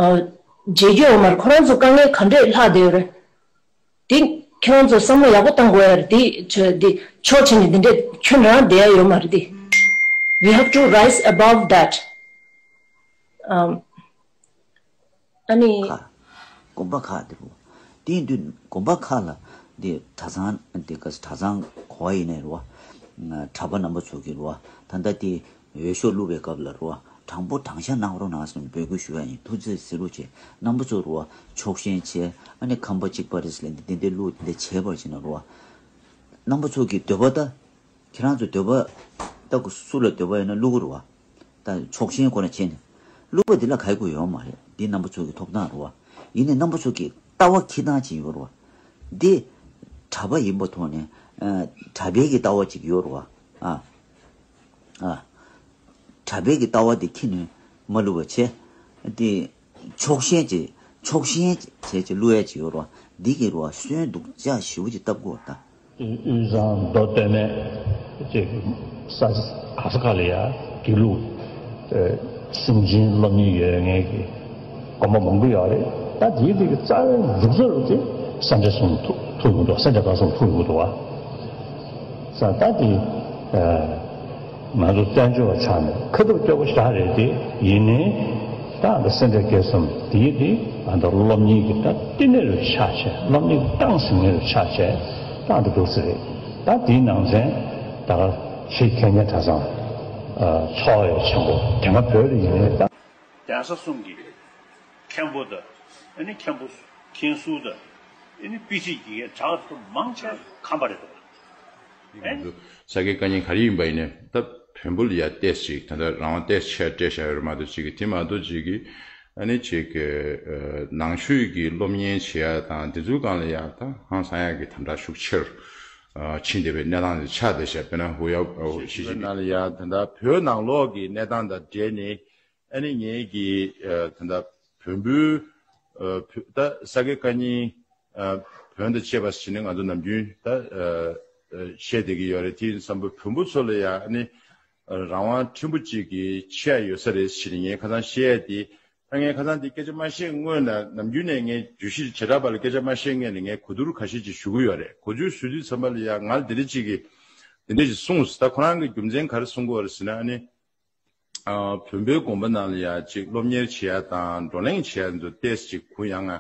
ཨ། བརྗེད་རྒྱུ་ཡོད་མ་རེད། ཁོ་རང་ཚོ་དཀའ་ངལ་ག་འདྲས་ལྷག་བསྡད་ཡོད་རེད། དེ་ཁྱེད་རང་ཚོ་བསམ་བློ་ཡག་པོ་བཏང་དགོས་ཡ་རེད། དེ་ཆོས་དེ་ཆོག་བྱས་ནས་དེ་འདྲས་ཁྱོད་རང་བསྡད་ཡ་ཡོད་མ་རེད་དེ། We have to rise above that. ཨམ། ཨ་ནི། ཁ། དགོན་པ་ཁག་དེ་རུ། དེ་ཡིན་དུས་དགོན་པ་ཁག་ལ་དེ་གྲྭ་ཚང་དེ་ག་གྲྭ་ཚང་གོ་བ་ཡིན་ནའི་རུ་བ། གྲྭ་པ་རྣམ་པ་ཚོ་གི་རུ་བ་ད་ལྟ་དེ་འོས་ཤོག་བླུག་པའི་སྐབས་ལ་རུ་བ་དྲང་པོ་དྲང་བཞག་གནང་རོགས་གནང་ཟེར་ནས་འབོད་སྐུལ་ཞུ་ཡ་ཡིན། ཐུགས་རྗེ་ཆེ་ཟེར་རོགས་བྱེད། རྣམ་པ་ཚོ་རུ་བ་ཕྱོགས་ཞེན་བྱས་ཨ་ནི་ཁམས་པ་གཅིག་པ་རེད་ཟེར་ལབ་ནས་དེ་འདྲའི་བླུག་དེ་འདྲ་བྱས་པར་བྱས་ན་རུ་བ། རྣམ་པ་ཚོ་གི་འདོད་པ་ད། ཁྱེད་རང་ཚོ་འདོད་པ། ལྟ་སྐུ་སུ་ལ་འདོད་པ་ཡོད་ན་བླུག་གི་རུ་བ། ད་ཕྱོགས་ཞེན་ཁོ་ན་བྱས་ནས། བླུག་པ་འདི་ལ་ག་ཡི་དགོས་ཡོད་མ་རེད། འདི་རྣམ་པ་ཚོ་གི་ཐོབ་ཐང་རུ་བ། ཡིན་ནའི་རྣམ་པ་ཚོ་གི་ལྟ་བ་འཁྱེར་སྟངས་ཅིག་ཡོད་རུ་བ། འདི། གྲྭ་པ་ཡིན་པ་ཐོག་ནས། གྲྭ་པའི་གི་ལྟ་བ་ཅིག་ཡོད་རུ་བ། ཨ། ཨ། གྲྭ་པའི་གི་ལྟ་བ་འདི་འཁྱེར་ནས་མ་བླུག་པ་བྱས། འདི། ཕྱོགས་ཞེན་བྱེད། ཕྱོགས་ཞེན་བྱེད་ཅེས་བླུག་ཡ་ཅིག་ཡོད་རེད་བ། འདི་གི་རེད་བ་སོན་སྡུག་ཅག་ཞེ་པོ་ཅིག་བཏབ་དགོས་རེད་ད། དབུས་དབུས་གཙང་མདོ་སྟོད་སྨད་ཅིག་ས་ག་ས་ག་ལ་ཡ་དགེ་ལུགས་སེམས་ཅན་སློབ་གཉེར་ཡོད་མཁན་གྱི་དགོན་པ་མང་པོ་ཡོད་རེད། ད་ ད་དེའི་དེ་གི་རྩ་བའི་འབྲུ་གཟུགས་དེ་སེ་འབྲས་གསུམ་ཐུག་ཐུག་ཡོང་གི་འདུག་སེ་འབྲས་དཀར་གསུམ་ཐུག་ཡོང་གི་འདུག་བ། ས་ད་དེ་ང་ཚོ་བཙན་བྱོལ་བ་ཆགས་ནས་ཁ་ཐུག་སྐྱོ་པོ་ཞེ་དྲག་རེད་དེ། ཡིན་ནའི་ད་ཨ་ད་སེ་འབྲས་དཀར་གསུམ་དེའི་དེ་ཨ་ད་སློབ་གཉེར་གྱི་ད་བསྟི་གནས་རུ་ཆགས་བྱས། སློབ་གཉེར་གྱི་རྟགས་ཟིན་ངེས་རུ་ཆགས་བྱས། ད་ཨ་ད་འདུག་སེ་རེད། ད་དེའི་ནང་ཚན་ད་ག་ཆེད་མཁས་ཉན་གྲྭ་ཚང་ཚོགས་ཡོད་ཆེན་པོ་དེ་སྔ་བོད་ལ་ཡིན་ནའི་ད། གདན་ས་གསུམ་གྱི་མཁན་པོ་དང་། ཨ་ནི་མཁན་པོ་མཁན་ཟུར་དང་། ཨ་ནི་དཔེ་ཁྲིད་ཀྱི་གྲྭ་ཚོ་མང་ཆེ་ཁམས་པ་རེད་འདུག་ཨ་ནི་ས་དགེ་བཀའ་རྙིང་ག་རེ་ཡིན་པ་ཡིན་ནའི་ད་བོན་པོ་ལ་ཡ་ཏོག་ཙམ་ཅིག་ད་ལྟ་རང་དབང་ཏོག་ཙམ་ཆེ་སྤྲད་བཞག་ཡོད་རེད་མ་གཏོགས་ཅིག་གི་དེ་མ་གཏོགས་ཅིག་གི་ཨ་ནི་ཅིག་གི་ནང་ཆོས་ཀྱི་སློབ་གཉེར་བྱེད་ཡ་དང་དེ་ཚོའི་སྒང་ལ་ཡ་ད་ཧང་སང་ཡ་གི་དམ་དྲག་ཤུགས་ཆེར་ཕྱིན་བསྡད་པའི་གནས་སྟངས་དེ་ཆགས་བསྡད་བཞག་དཔེར་ན་ཧུ་ཡ་ཞི་ཞི་ནང་ལ་ཡ་ད་ལྟ་བོད་ནང་ལོགས་ཀྱི་གནས་སྟངས་དང་འབྲེལ་ནས། ཨ་ནི་ངེད་ཀྱིས་ཨ་ད་ལྟ་བོན་པོའི་ཨ་བོད་ད་ས་དགེ་བཀའ་རྙིང་ཨ་བོན་དང་བཅས་པ་ཟེར་ནས་ང་ཚོ་ནམ་རྒྱུན་ད་ཨ་ཨ་བཤད་བསྡད་ཀྱི་ཡོད་རེད། དེ་ཡིན་དུས་ཙམ་པ་བོན་པོ་ཚོ་ལ་ཡ་ཨ་ནི་ཨ་རང་དབང་ཕྲན་བུ་གཅིག་གི་ཆེ་ཡ་ཡོད་ས་རེད་ཟེར་ནས་ངས་ཁ་སང་བཤད་ཡ་དེ། ད་ངས་ཁ་སང་དེ་སྐད་ཆ་མ་བཤད་སྔོན་ལ་ནམ་རྒྱུན་ནས་ངས་བརྗོད་གཞི་བྱེ་བྲག་པ་ལ་སྐད་ཆ་མ་བཤད་སྔོན་ནས་ངས་གོ་བསྡུར་ཁ་ཤས་ཅིག་ཞུ་གི་ཡོད་རེད། གོ་བསྡུར་ཞུ་དུས་ཙམ་པ་ལ་ཡ་ང་ལ་དེ་འདྲ་ཅིག་གིས་དེ་འདྲ་ཅིག་གསུངས། ད་ཁོ་རང་གི་རྒྱུ་མཚན་ག་རེ་གསུང་གི་ཡོད་རེད་ཟེར་ན། ཨ་ནི། ཨ་བོན་པོའི་དགོན་པ་ནང་ལ་ཡ་ཅིག་སློབ་གཉེར་བྱེད་ཡ་དང་བགྲོ་གླེང་བྱེད་ཡ་ཚོ་ཏོག་ཙམ་ཅིག་གུ་ཡངས་ང་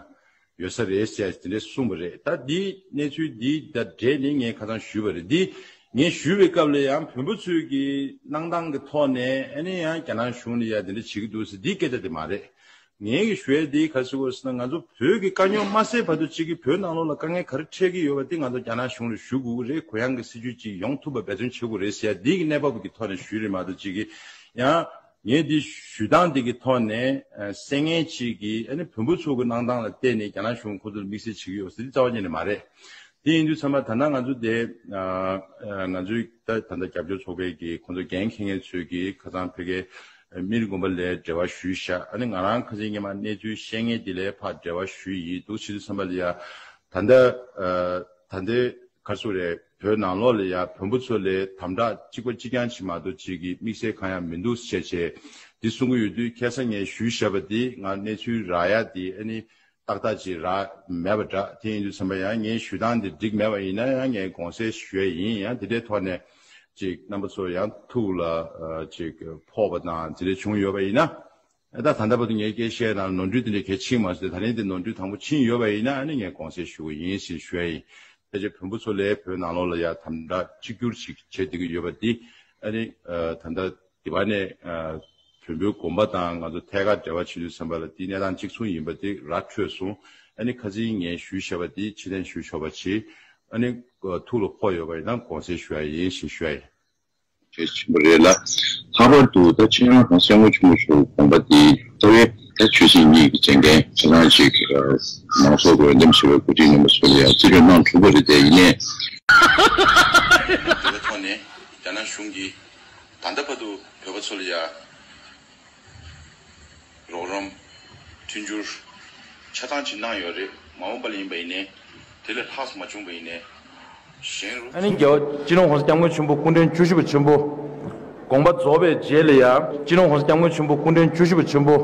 ཡོད་ས་རེད་ཟེར་དེ་འདྲ་གསུངས་པ་རེད། ད་འདི་གནས་ཚུལ་འདི་དང་འབྲེལ་ནས་ངས་ཁ་སང་ཞུས་པ་རེད། འདི་ངས་ཞུས་པའི་སྐབས་ལ་ཡང་བོན་པོ་ཚོས་ཀྱི་གནང་སྟངས་ཀྱི་ཐོག་ནས་ཨ་ནི་ཡང་རྒྱ་ནག་གཞུང་ལ་ཡ་དེ་འདྲ་བྱེད་ཀྱི་འདུག་ཟེར་འདི་སྐད་ཆ་དེ་མ་རེད། ངས་ཀྱི་ཞུ་ཡ་འདི་ག་རེ་ཟེར་དགོས་ཟེར་ན། ང་ཚོ་བོད་ཀྱི་དཀའ་རྙོག་མ་སེལ་བར་དུ་ཅིག་གི་བོད་ནང་ལོགས་ལ་དཀའ་ངལ་ག་རེ་འཕྲད་ཀྱི་ཡོད་པ་འདི་ང་ཚོ་རྒྱ་ནག་གཞུང་ལ་ཞུ་དགོས་ཀྱི་རེད། གུ་ཡངས་ཀྱི་སྲིད་ཇུས་ཅིག་ཡོང་ཐུབ་པ་འབད་བརྩོན་བྱེད་དགོས་རེད་ཟེར་ཡ་འདི་གི་གནས་བབ་ཀྱི་ཐོག་ནས་ཞུས་རེད་མ་གཏོགས་ཅིག་གི་ཡང་། ངས་འདི་ཞུ་སྟངས་འདི་གི་ཐོག་ནས་ཨ་སེ་ངན་ཅིག་གིས་ཨ་ནི་བོན་པོ་ཚོ་གི་གནང་སྟངས་ལ་བལྟས་ནས་རྒྱ་ནག་གཞུང་ཁོ་ཚོར་དམིགས་བསལ་བྱེད་ཀྱི་ཡོད་ཟེར་འདི་རྩ་བ་ཉིད་ནས་མ་རེད། དེ་ཡིན་དུས་ཚང་མ་ད་ལྟ་ང་ཚོ་དེ་ཨ་ཨ་ང་ཚོའི་ད་ད་ལྟ་རྒྱབ་སྐྱོར་ཚོགས་པའི་གི་ཁོ་ཚོ་འགན་འཁྱེར་མཁན་ཚོས་གི་ཁ་སང་ཕ་གིའི་ཨ་སྨན་རི་དགོན་པ་ལ་འབྲེལ་བ་ཞུས་བཞག་ཨ་ནི་ང་རང་ཁ་སང་སྔོན་མ་གནས་ཚུལ་བཤད་མཁན་དེ་ལ་ཕར་འབྲེལ་བ་ཞུས་ཡིན་འདུག་བྱེད་དུས་ཙམ་པ་ལ་ཡ་ད་ལྟ་ཨ་ད་ལྟའི་ག་རེ་ཟེར་རེད། བོད་ནང་ལོགས་ལ་ཡ་བོན་པོ་ཚོ་ལ་དམ་དྲག་གཅིག་པ་གཅིག་རྐྱང་ཅིག་མ་གཏོགས་ཅིག་གི་དམིགས་བསལ་གང་ཡང་མི་འདུག་ཟེར་བྱས་འདི་གསུང་གི་ཡོད་དུས། ཁ་སང་ངས་ཞུས་བཞག་པ་འདི་ང་གནས་ཚུལ་རག་ཡ་འདི་ཨ་ནི་ཏག་ཏག་ཅིག་རག་མེད་པ་འདྲ། དེ་ཡིན་དུས་ཙམ་པ་ཡང་ངས་ཞུ་སྟངས་འདི་འགྲིག་མེད་པ་ཡིན་ན་ཡང་ངས་དགོངས་སེལ་ཞུ་ཡ་ཡིན། ཡང་དེ་འདྲའི་ཐོག་ནས་ཅིག་རྣམ་པ་ཚོ་ཡང་ཐུགས་ལ་ཨ་ཅིག་ཕོག་པ་དང་དེ་འདྲ་བྱུང་ཡོད་པ་ཡིན་ན། ད་ད་ལྟ་བར་དུ་ངས་སྐད་བཤད་ནང་ནོར་འཁྲུལ་དེ་འདྲ་གལ་ཕྱིན་མ་སོང་སྟེ། ད་རིང་དེ་ནོར་འཁྲུལ་དང་པོ་ཕྱིན་ཡོད་པ་ཡིན་ན་ཨ་ནི་ངས་དགོངས་སེལ་ཞུ་གི་ཡིན་ཞེས་ཞུ་ཡ་ཡིན། ཕལ་ཆེར་བོན་པོ་ཚོ་ལས་བོད་ནང་ལོགས་ལ་ཡ་དམ་དྲག་གཅིག་གྱུར་ཞིག་བྱེད་བསྡད་ཀྱི་ཡོད་པ་འདི་ཨ་ནི་ད་ལྟ་འདི་བ་ནས་བོན་པོའི་དགོན་པ་དང་ང་ཚོ་ཐད་ཀར་འབྲེལ་བ་བྱེད་དུས་ཙམ་པ་ལ་འདི་གནས་སྟངས་གཅིག་མཚུངས་ཡིན་པ་འདི་ར་འཕྲོད་སོང་། ཨ་ནི་ཁ་སང་ངས་ཞུས་བཞག་པ་འདི་ཕྱིར་འཐེན་ཞུ་ཆོག་པ་བྱེད། ཨ་ནི་ཐུགས་ལ་ཕོག་ཡོད་པ་ཡིན་ན་དགོངས་སེལ་ཞུ་ཡ་ཡིན་ཞེས་ཞུ་ཡ་ཡིན། གལ་ཆེན་པོ་རེད་ལ། ལྷག་པར་དུ་ད་སྤྱི་ནོར་༸གོང་ས་༸སྐྱབས་མགོན་ཆེན་པོ་མཆོག་དགོངས་པ་འདི་རྩ་བའི་ད་ཆོས་སྲིད་གཉིས་ཀྱི་མཛད་འགན་ཆ་ཚང་ཅིག་མང་ཚོགས་ཀྱི་འོས་འདེམས་བྱས་པའི་འགོ་ཁྲིད་རྣམ་པ་ཚོ་ལ་ཡང་རྩིས་སྤྲོད་གནང་ཐུབ་པ་རེད། དེ་ཡིན་ནའི་དེ་བའི་ཐོག་ནས་རྒྱ་ནག་གཞུང་གིས་ད་ལྟ་བར་དུ་བོད་པ་ཚོ་ལ་ཡང་། རོགས་རམ། མཐུན་འགྱུར་ཆ་ཚང་ཅིག་གནང་ཡོད་རེད། མ་འོངས་པ་ལ་ཡིན་པ་ཡིན་ནའི་དེ་ལས་ལྷག་མ་བྱུང་བ་ཡིན་ནའི་གཞན་རུ། ཨ་ནི་རྒྱལ་བ་སྤྱི་ནོར་༸གོང་ས་༸སྐྱབས་མགོན་ཆེན་པོ་སྐུ་ཕྲེང་བཅུ་བཞི་པ་ཆེན་པོ་དགོངས་པ་རྫོགས་པའི་རྗེས་ལ་ཡ། སྤྱི་ནོར་༸གོང་ས་༸སྐྱབས་མགོན་ཆེན་པོ་སྐུ་ཕྲེང་བཅུ་བཞི་པ་ཆེན་པོ་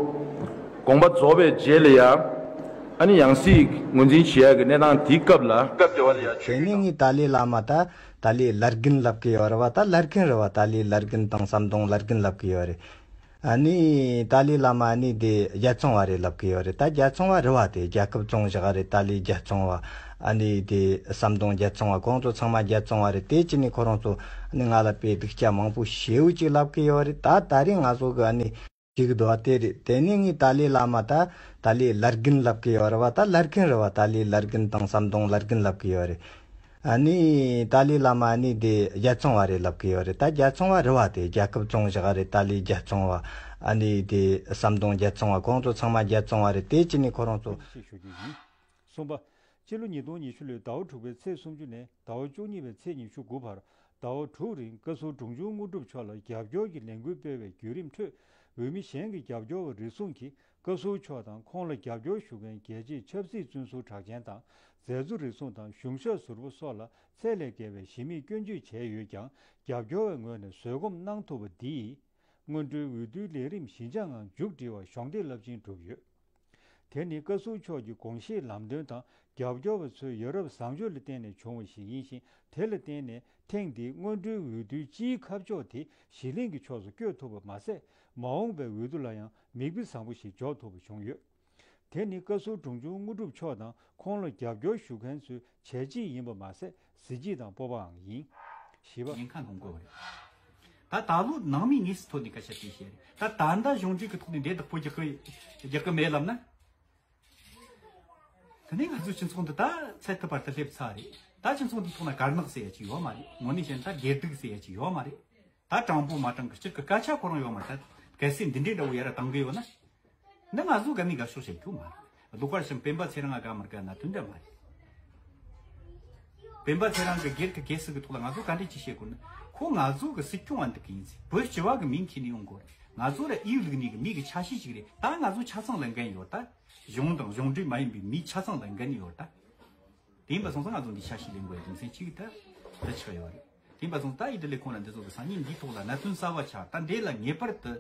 དགོངས་པ་རྫོགས་པའི་རྗེས་ལ་ཡ། ཨ་ནི་ཡང་སྲིད་ངོས་འཛིན་བྱེད་ཡ་གི་གནས་སྟངས་དེའི་སྐབས་ལ། དེ་ནས་ངས་ཏཱ་ལའི་བླ་མ་ད་ཏཱ་ལའི་བླ་རྒན་ལབ་ཀྱི་ཡོད་རེད་བ། ད་བླ་རྒན་རེད་བ། ཏཱ་ལའི་བླ་རྒན་དང་ཟམ་གདོང་བླ་རྒན་ལབ་ཀྱི་ཡོད་རེད། ཨ་ནི་ཏཱ་ལའི་བླ་མ་ཨ་ནི་དེ་རྒྱལ་ཚོང་བ་རེད་ལབ་ཀྱི་ཡོད་རེད། ད་རྒྱལ་ཚོང་བ་རེད་བ། དེ་རྒྱལ་ཁབ་བཙོང་བཞག་རེད། ཏཱ་ལའི་རྒྱལ་ཚོང་བ། ཨ་ནི་དེ་ཟམ་གདོང་རྒྱལ་ཚོང་བ། ཁོང་ཚོ་ཚང་མ་རྒྱལ་ཚོང་བ་རེད། དེ་ཅི་ནི་ཁོ་རང་ཚོ་ཨ་ནི་ང་ལ་དཔེ་སྡུག་ཅག་མང་པོ་ཞེའུ་ཅིག་ལབ་ཀྱི་ཡོད་རེད། ད་ད་རེས་ང་ཚོ་གི་ཨ་ནི་ཅིག་འདུག་བ་དེ་རེད། དེ་ནས་ངས་ཏཱ་ལའི་བླ་མ་ད་ཏཱ་ལའི་བླ་རྒན་ལབ་ཀྱི་ཡོད་རེད་བ། ད་བླ་རྒན་རེད་བ། ཏཱ་ལའི་བླ་རྒན་དང་ཟམ་གདོང་བླ་རྒན་ལབ་ཀྱི་ཡོད་རེད། ཨ་ནི་ཏཱ་ལའི་བླ་མ་ཨ་ནི་དེ་རྒྱལ་ཚོང་བ་རེད་ལབ་ཀྱི་ཡོད་རེད། ད་རྒྱལ་ཚོང་བ་རེད་བ། དེ་རྒྱལ་ཁབ་བཙོང་བཞག་རེད། ཏཱ་ལའི་རྒྱལ་ཚོང་བ། ཨ་ནི་དེ་ཟམ་གདོང་རྒྱལ་ཚོང་བ། ཁོང་ཚོ་ཚང་མ་རྒྱལ་ཚོང་བ་རེད། དེ་ཅི་ནི་ཁོ་རང་ཚོ། ཞུ་རྒྱུ་ཡིན། གསུམ་པ། སྤྱི་ལོ་ཉིས་སྟོང་ཉི་ཤུ་ལོའི་ཟླ་བ་དྲུག་པའི་ཚེས་སུམ་ཅུ་ནས་ཟླ་བ་བཅུ་གཉིས་པའི་ཚེས་ཉི་ཤུ་དགུ་བར་ཟླ་བ་དྲུག་རིང་བཀའ་ཟུར་འབྲོང་ཆུང་དངོས་གྲུབ་མཆོག་ལ་རྒྱབ་སྐྱོར་གྱི་ལས་འགུལ་སྤེལ་བའི་བརྒྱུད་རིམ་ཁྲོད། འོས་མི་གཞན་གྱི་རྒྱབ་སྐྱོར་བ་རེ་ཟུང་གིས་བཀའ་ཟུར་མཆོག་དང་ཁོང་ལ་རྒྱབ་སྐྱོར་ཞུ་མཁན་རྒྱལ་གཅེས་ཆབ་སྲིད་བཙོན་ཟུར་གྲགས་ཅན་དང་མཛད་གཙོ་རེ་ཟུང་དང་གཞུང་ཞབས་ཟུར་པ་སོགས་ལ་ཚད་ལས་བརྒལ་བའི་གཞི་མེད་སྐྱོན་བརྗོད་བྱས་ཡོད་ཀྱང་། རྒྱབ་སྐྱོར་བའི་ངོས་ནས་བཟོད་སྒོམ་གནང་ཐུབ་པ་འདིས། སྔོན་འགྲོའི་འོས་བསྡུའི་ལས་རིམ་ཞི་འཇགས་ངང་མཇུག་སྒྲིལ་བར་གཞོགས་འདེགས་རླབས་ཆེན་བསྒྲུབས་ཡོད། དེ་ནི་བཀའ་ཟུར་མཆོག་གི་དགོངས་བཞེད་ལམ་སྟོན་དང་རྒྱབ་སྐྱོར་བ་ཚོའི་ཡ་རབས་བཟང་སྤྱོད་ལ་བརྟེན་ནས་བྱུང་བ་ཞིག་ཡིན་ཞིང་། དེ་ལ་བརྟེན་ནས་ཐེངས་འདིའི་སྔོན་འགྲོའི་འོས་བསྡུའི་སྤྱིའི་ཁ་ཕྱོགས་དེ་གཞི་གླིང་གི་ཕྱོགས་སུ་བསྐྱོད་ཐུབ་པ་མ་ཟད། མ་འོངས་པའི་འོས་བསྡུ་ལ་ཡང་མིག་དཔེ་བཟང་པོ་ཞིག་འཇོག་ཐུབ་པ་བྱུང་ཡོད། དེ་ནི་བཀའ་ཟུར་དྲུང་ཆུང་དངོས་གྲུབ་མཆོག་དང་ཁོང་ལ་རྒྱབ་སྐྱོར་ཞུ་མཁན་ཚོའི་བྱས་རྗེས་ཡིན་པ་མ་ཟད། གཟི་བརྗིད་དང་སྤོབས་པའང་ཡིན། བཞི་པ། ཉེན་ཁ་འདོན་དགོས་པ་རེད། ད་ད་ལོ་ནང་མིའི་དངོས་སུ་ཐོན་ནས་སྐད་ཆ་དེ་བཤད་རེད། ད་ད་ལྟ་གཞུང་འབྲེལ་གྱི་ཐོག་ནས་འདི་བདག་པོ་རྒྱག་གི་རྒྱག་གི་མེད་ལབ་ན། དེ་ནས་ང་ཚོའི་སྤྱི་ཚོགས་འདི་ད་ཚད་མཐོ་བར་དུ་སླེབས་ཚར་རེད། ད་སྤྱི་ཚོགས་འདི་ཐོག་ན་དཀར་ནག་ཟེར་ཡ་ཅིག་ཡོད་མ་རེད། དངོས་གནས་བཤད་ན་ད་སྒེར་སྡུག་ཟེར་ཡ་ཅིག་ཡོད་མ་རེད། ད་དྲང་པོ་མ་དྲང་གི་སྤྱིར་གི་སྐད་ཆ་ཁོ་རང་ཡོད་མ་རེད། ད་གལ་སྲིད་འདི་འདྲའི་འདྲ་བོ་ཡ་ར་བཏང་གི་ཡོད་ན། འདི་ང་ཚོ་དགའ་མི་དགའ་ཕྱོགས་བཤད་རྒྱུ་མ་རེད། ལོགས་ཀར་བྱས་ན་སྤེན་པ་ཚེ་རིང་ང་དགའ་མི་དགའ་ན་དོན་འདྲ་མ་རེད། སྤེན་པ་ཚེ་རིང་གི་སྒེར་གྱི་གེ་སི་གི་ཐོག་ལ་ང་ཚོ་ག་འདྲས་ཅིག་བཤད་དགོས་ན། ཁོ་ང་ཚོ་གི་སྲིད་སྐྱོང་བ་འདི་གི་ཡིན་ཟེར། བོད་སྤྱི་བ་གི་མིང་ཁྱེར་ནས་ཡོང་དགོས་རེད། ང་ཚོ་ར་ཨིའུ་ལུག་ནས་གི་མི་གི་ཆ་ཤས་ཤིག་རེད། ད་ང་ཚོ་ཆ་ཚང་ལ་འགན་ཡོད་ད། གཞུང་དང་གཞུང་འབྲེལ་མ་ཡིན་པའི་མི་ཆ་ཚང་ལ་འགན་ཡོད་ད། དེ་ཡིན་པ་སོང་ཙང་ང་ཚོ་འདི་ཆ་ཤས་ལེན་དགོས་རྒྱུ་མཚན་གཅིག་ད་འདི་ཆགས་ཡོད་རེད། དེ་ཡིན་པ་སོང་ཙང་ད་ཡིན་དེ་ལས་ཁོང་ལ་འདི་ཚོ་གི་སང་ཉིན་འདིའི་ཐོག་ལ་གནད་དོན་གསར་བ་ཆགས། ད་འདི་ལ་ངེས་པར་དུ་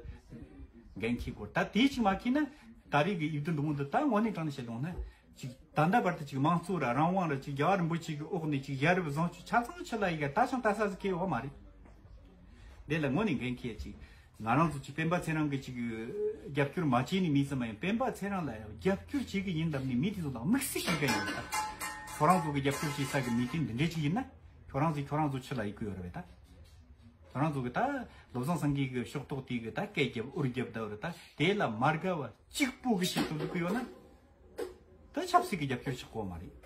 འགན་འཁྱེར་དགོས། ད་དེ་གཅིག་མ་འཁྱེར་ན་ད་རེས་ཀྱི་ཡིག་འབྲུ་འདི་མོ་འདི་ད་དངོས་གནས་དྲང་གནས་བཤད་ཡོང་ན་ཅིག་ད་ལྟ་བར་དུ་ཅིག་དམངས་གཙོ་ར་རང་དབང་ར་ཅིག་རྒྱལ་བ་རིན་པོ་ཆེ་གི་འོག་ནས་ཅིག་ཡ་རབས་བཟང་སྤྱོད་ཆ་ཚང་ཆི་ལ་ཡི་ག་ད་ཆང་ད་ས་ཟིག་གེ་ཡོད་མ་རེད། འདི་ལ་དངོས་གནས་འགན་འཁྱེར་ཅིག་ང་རང་ཚོ་ཅིག་སྤེན་པ་ཚེ་རིང་གི་ཅིག་རྒྱབ་སྐྱོར་མ་བྱས་ནས་མེད་ཙམ་མ་ཡིན། སྤེན་པ་ཚེ་རིང་ལ་རྒྱབ་སྐྱོར་བྱེད་ཀྱི་ཡིན་ལབ་ནས་མི་དེ་ཚོ་ལ་དམིགས་བསལ་གྱི་འགན་ཡོད་ད། ཁྱོད་རང་ཚོ་གི་རྒྱབ་སྐྱོར་བྱེད་ས་གི་མི་དེ་འདི་འདྲས་ཅིག་ཡིན་ན། ཁྱོད་རང་ཚོས་ཁྱོད་རང་ཚོ་ཆི་ལ་ཡི་གུ་ཡོད་རེད་བས་ད། ཁྱོད་རང་ཚོ་གི་ད་བློ་བཟང་སེང་གེ་གི་ཕྱོགས་གཏོགས་དེ་གི་ད་སྐད་རྒྱབ་འུར་རྒྱབ་ད་རེད་ད། དེ་ལ་མ་དགའ་བ་གཅིག་པུ་གི་ཆེད་དུ་ལུག་གི་ཡོད་ན། ད་ཆབ་སྲིད་ཀྱི་རྒྱབ་སྐྱོར་ཆགས་གོ་མ་རེད། རེད་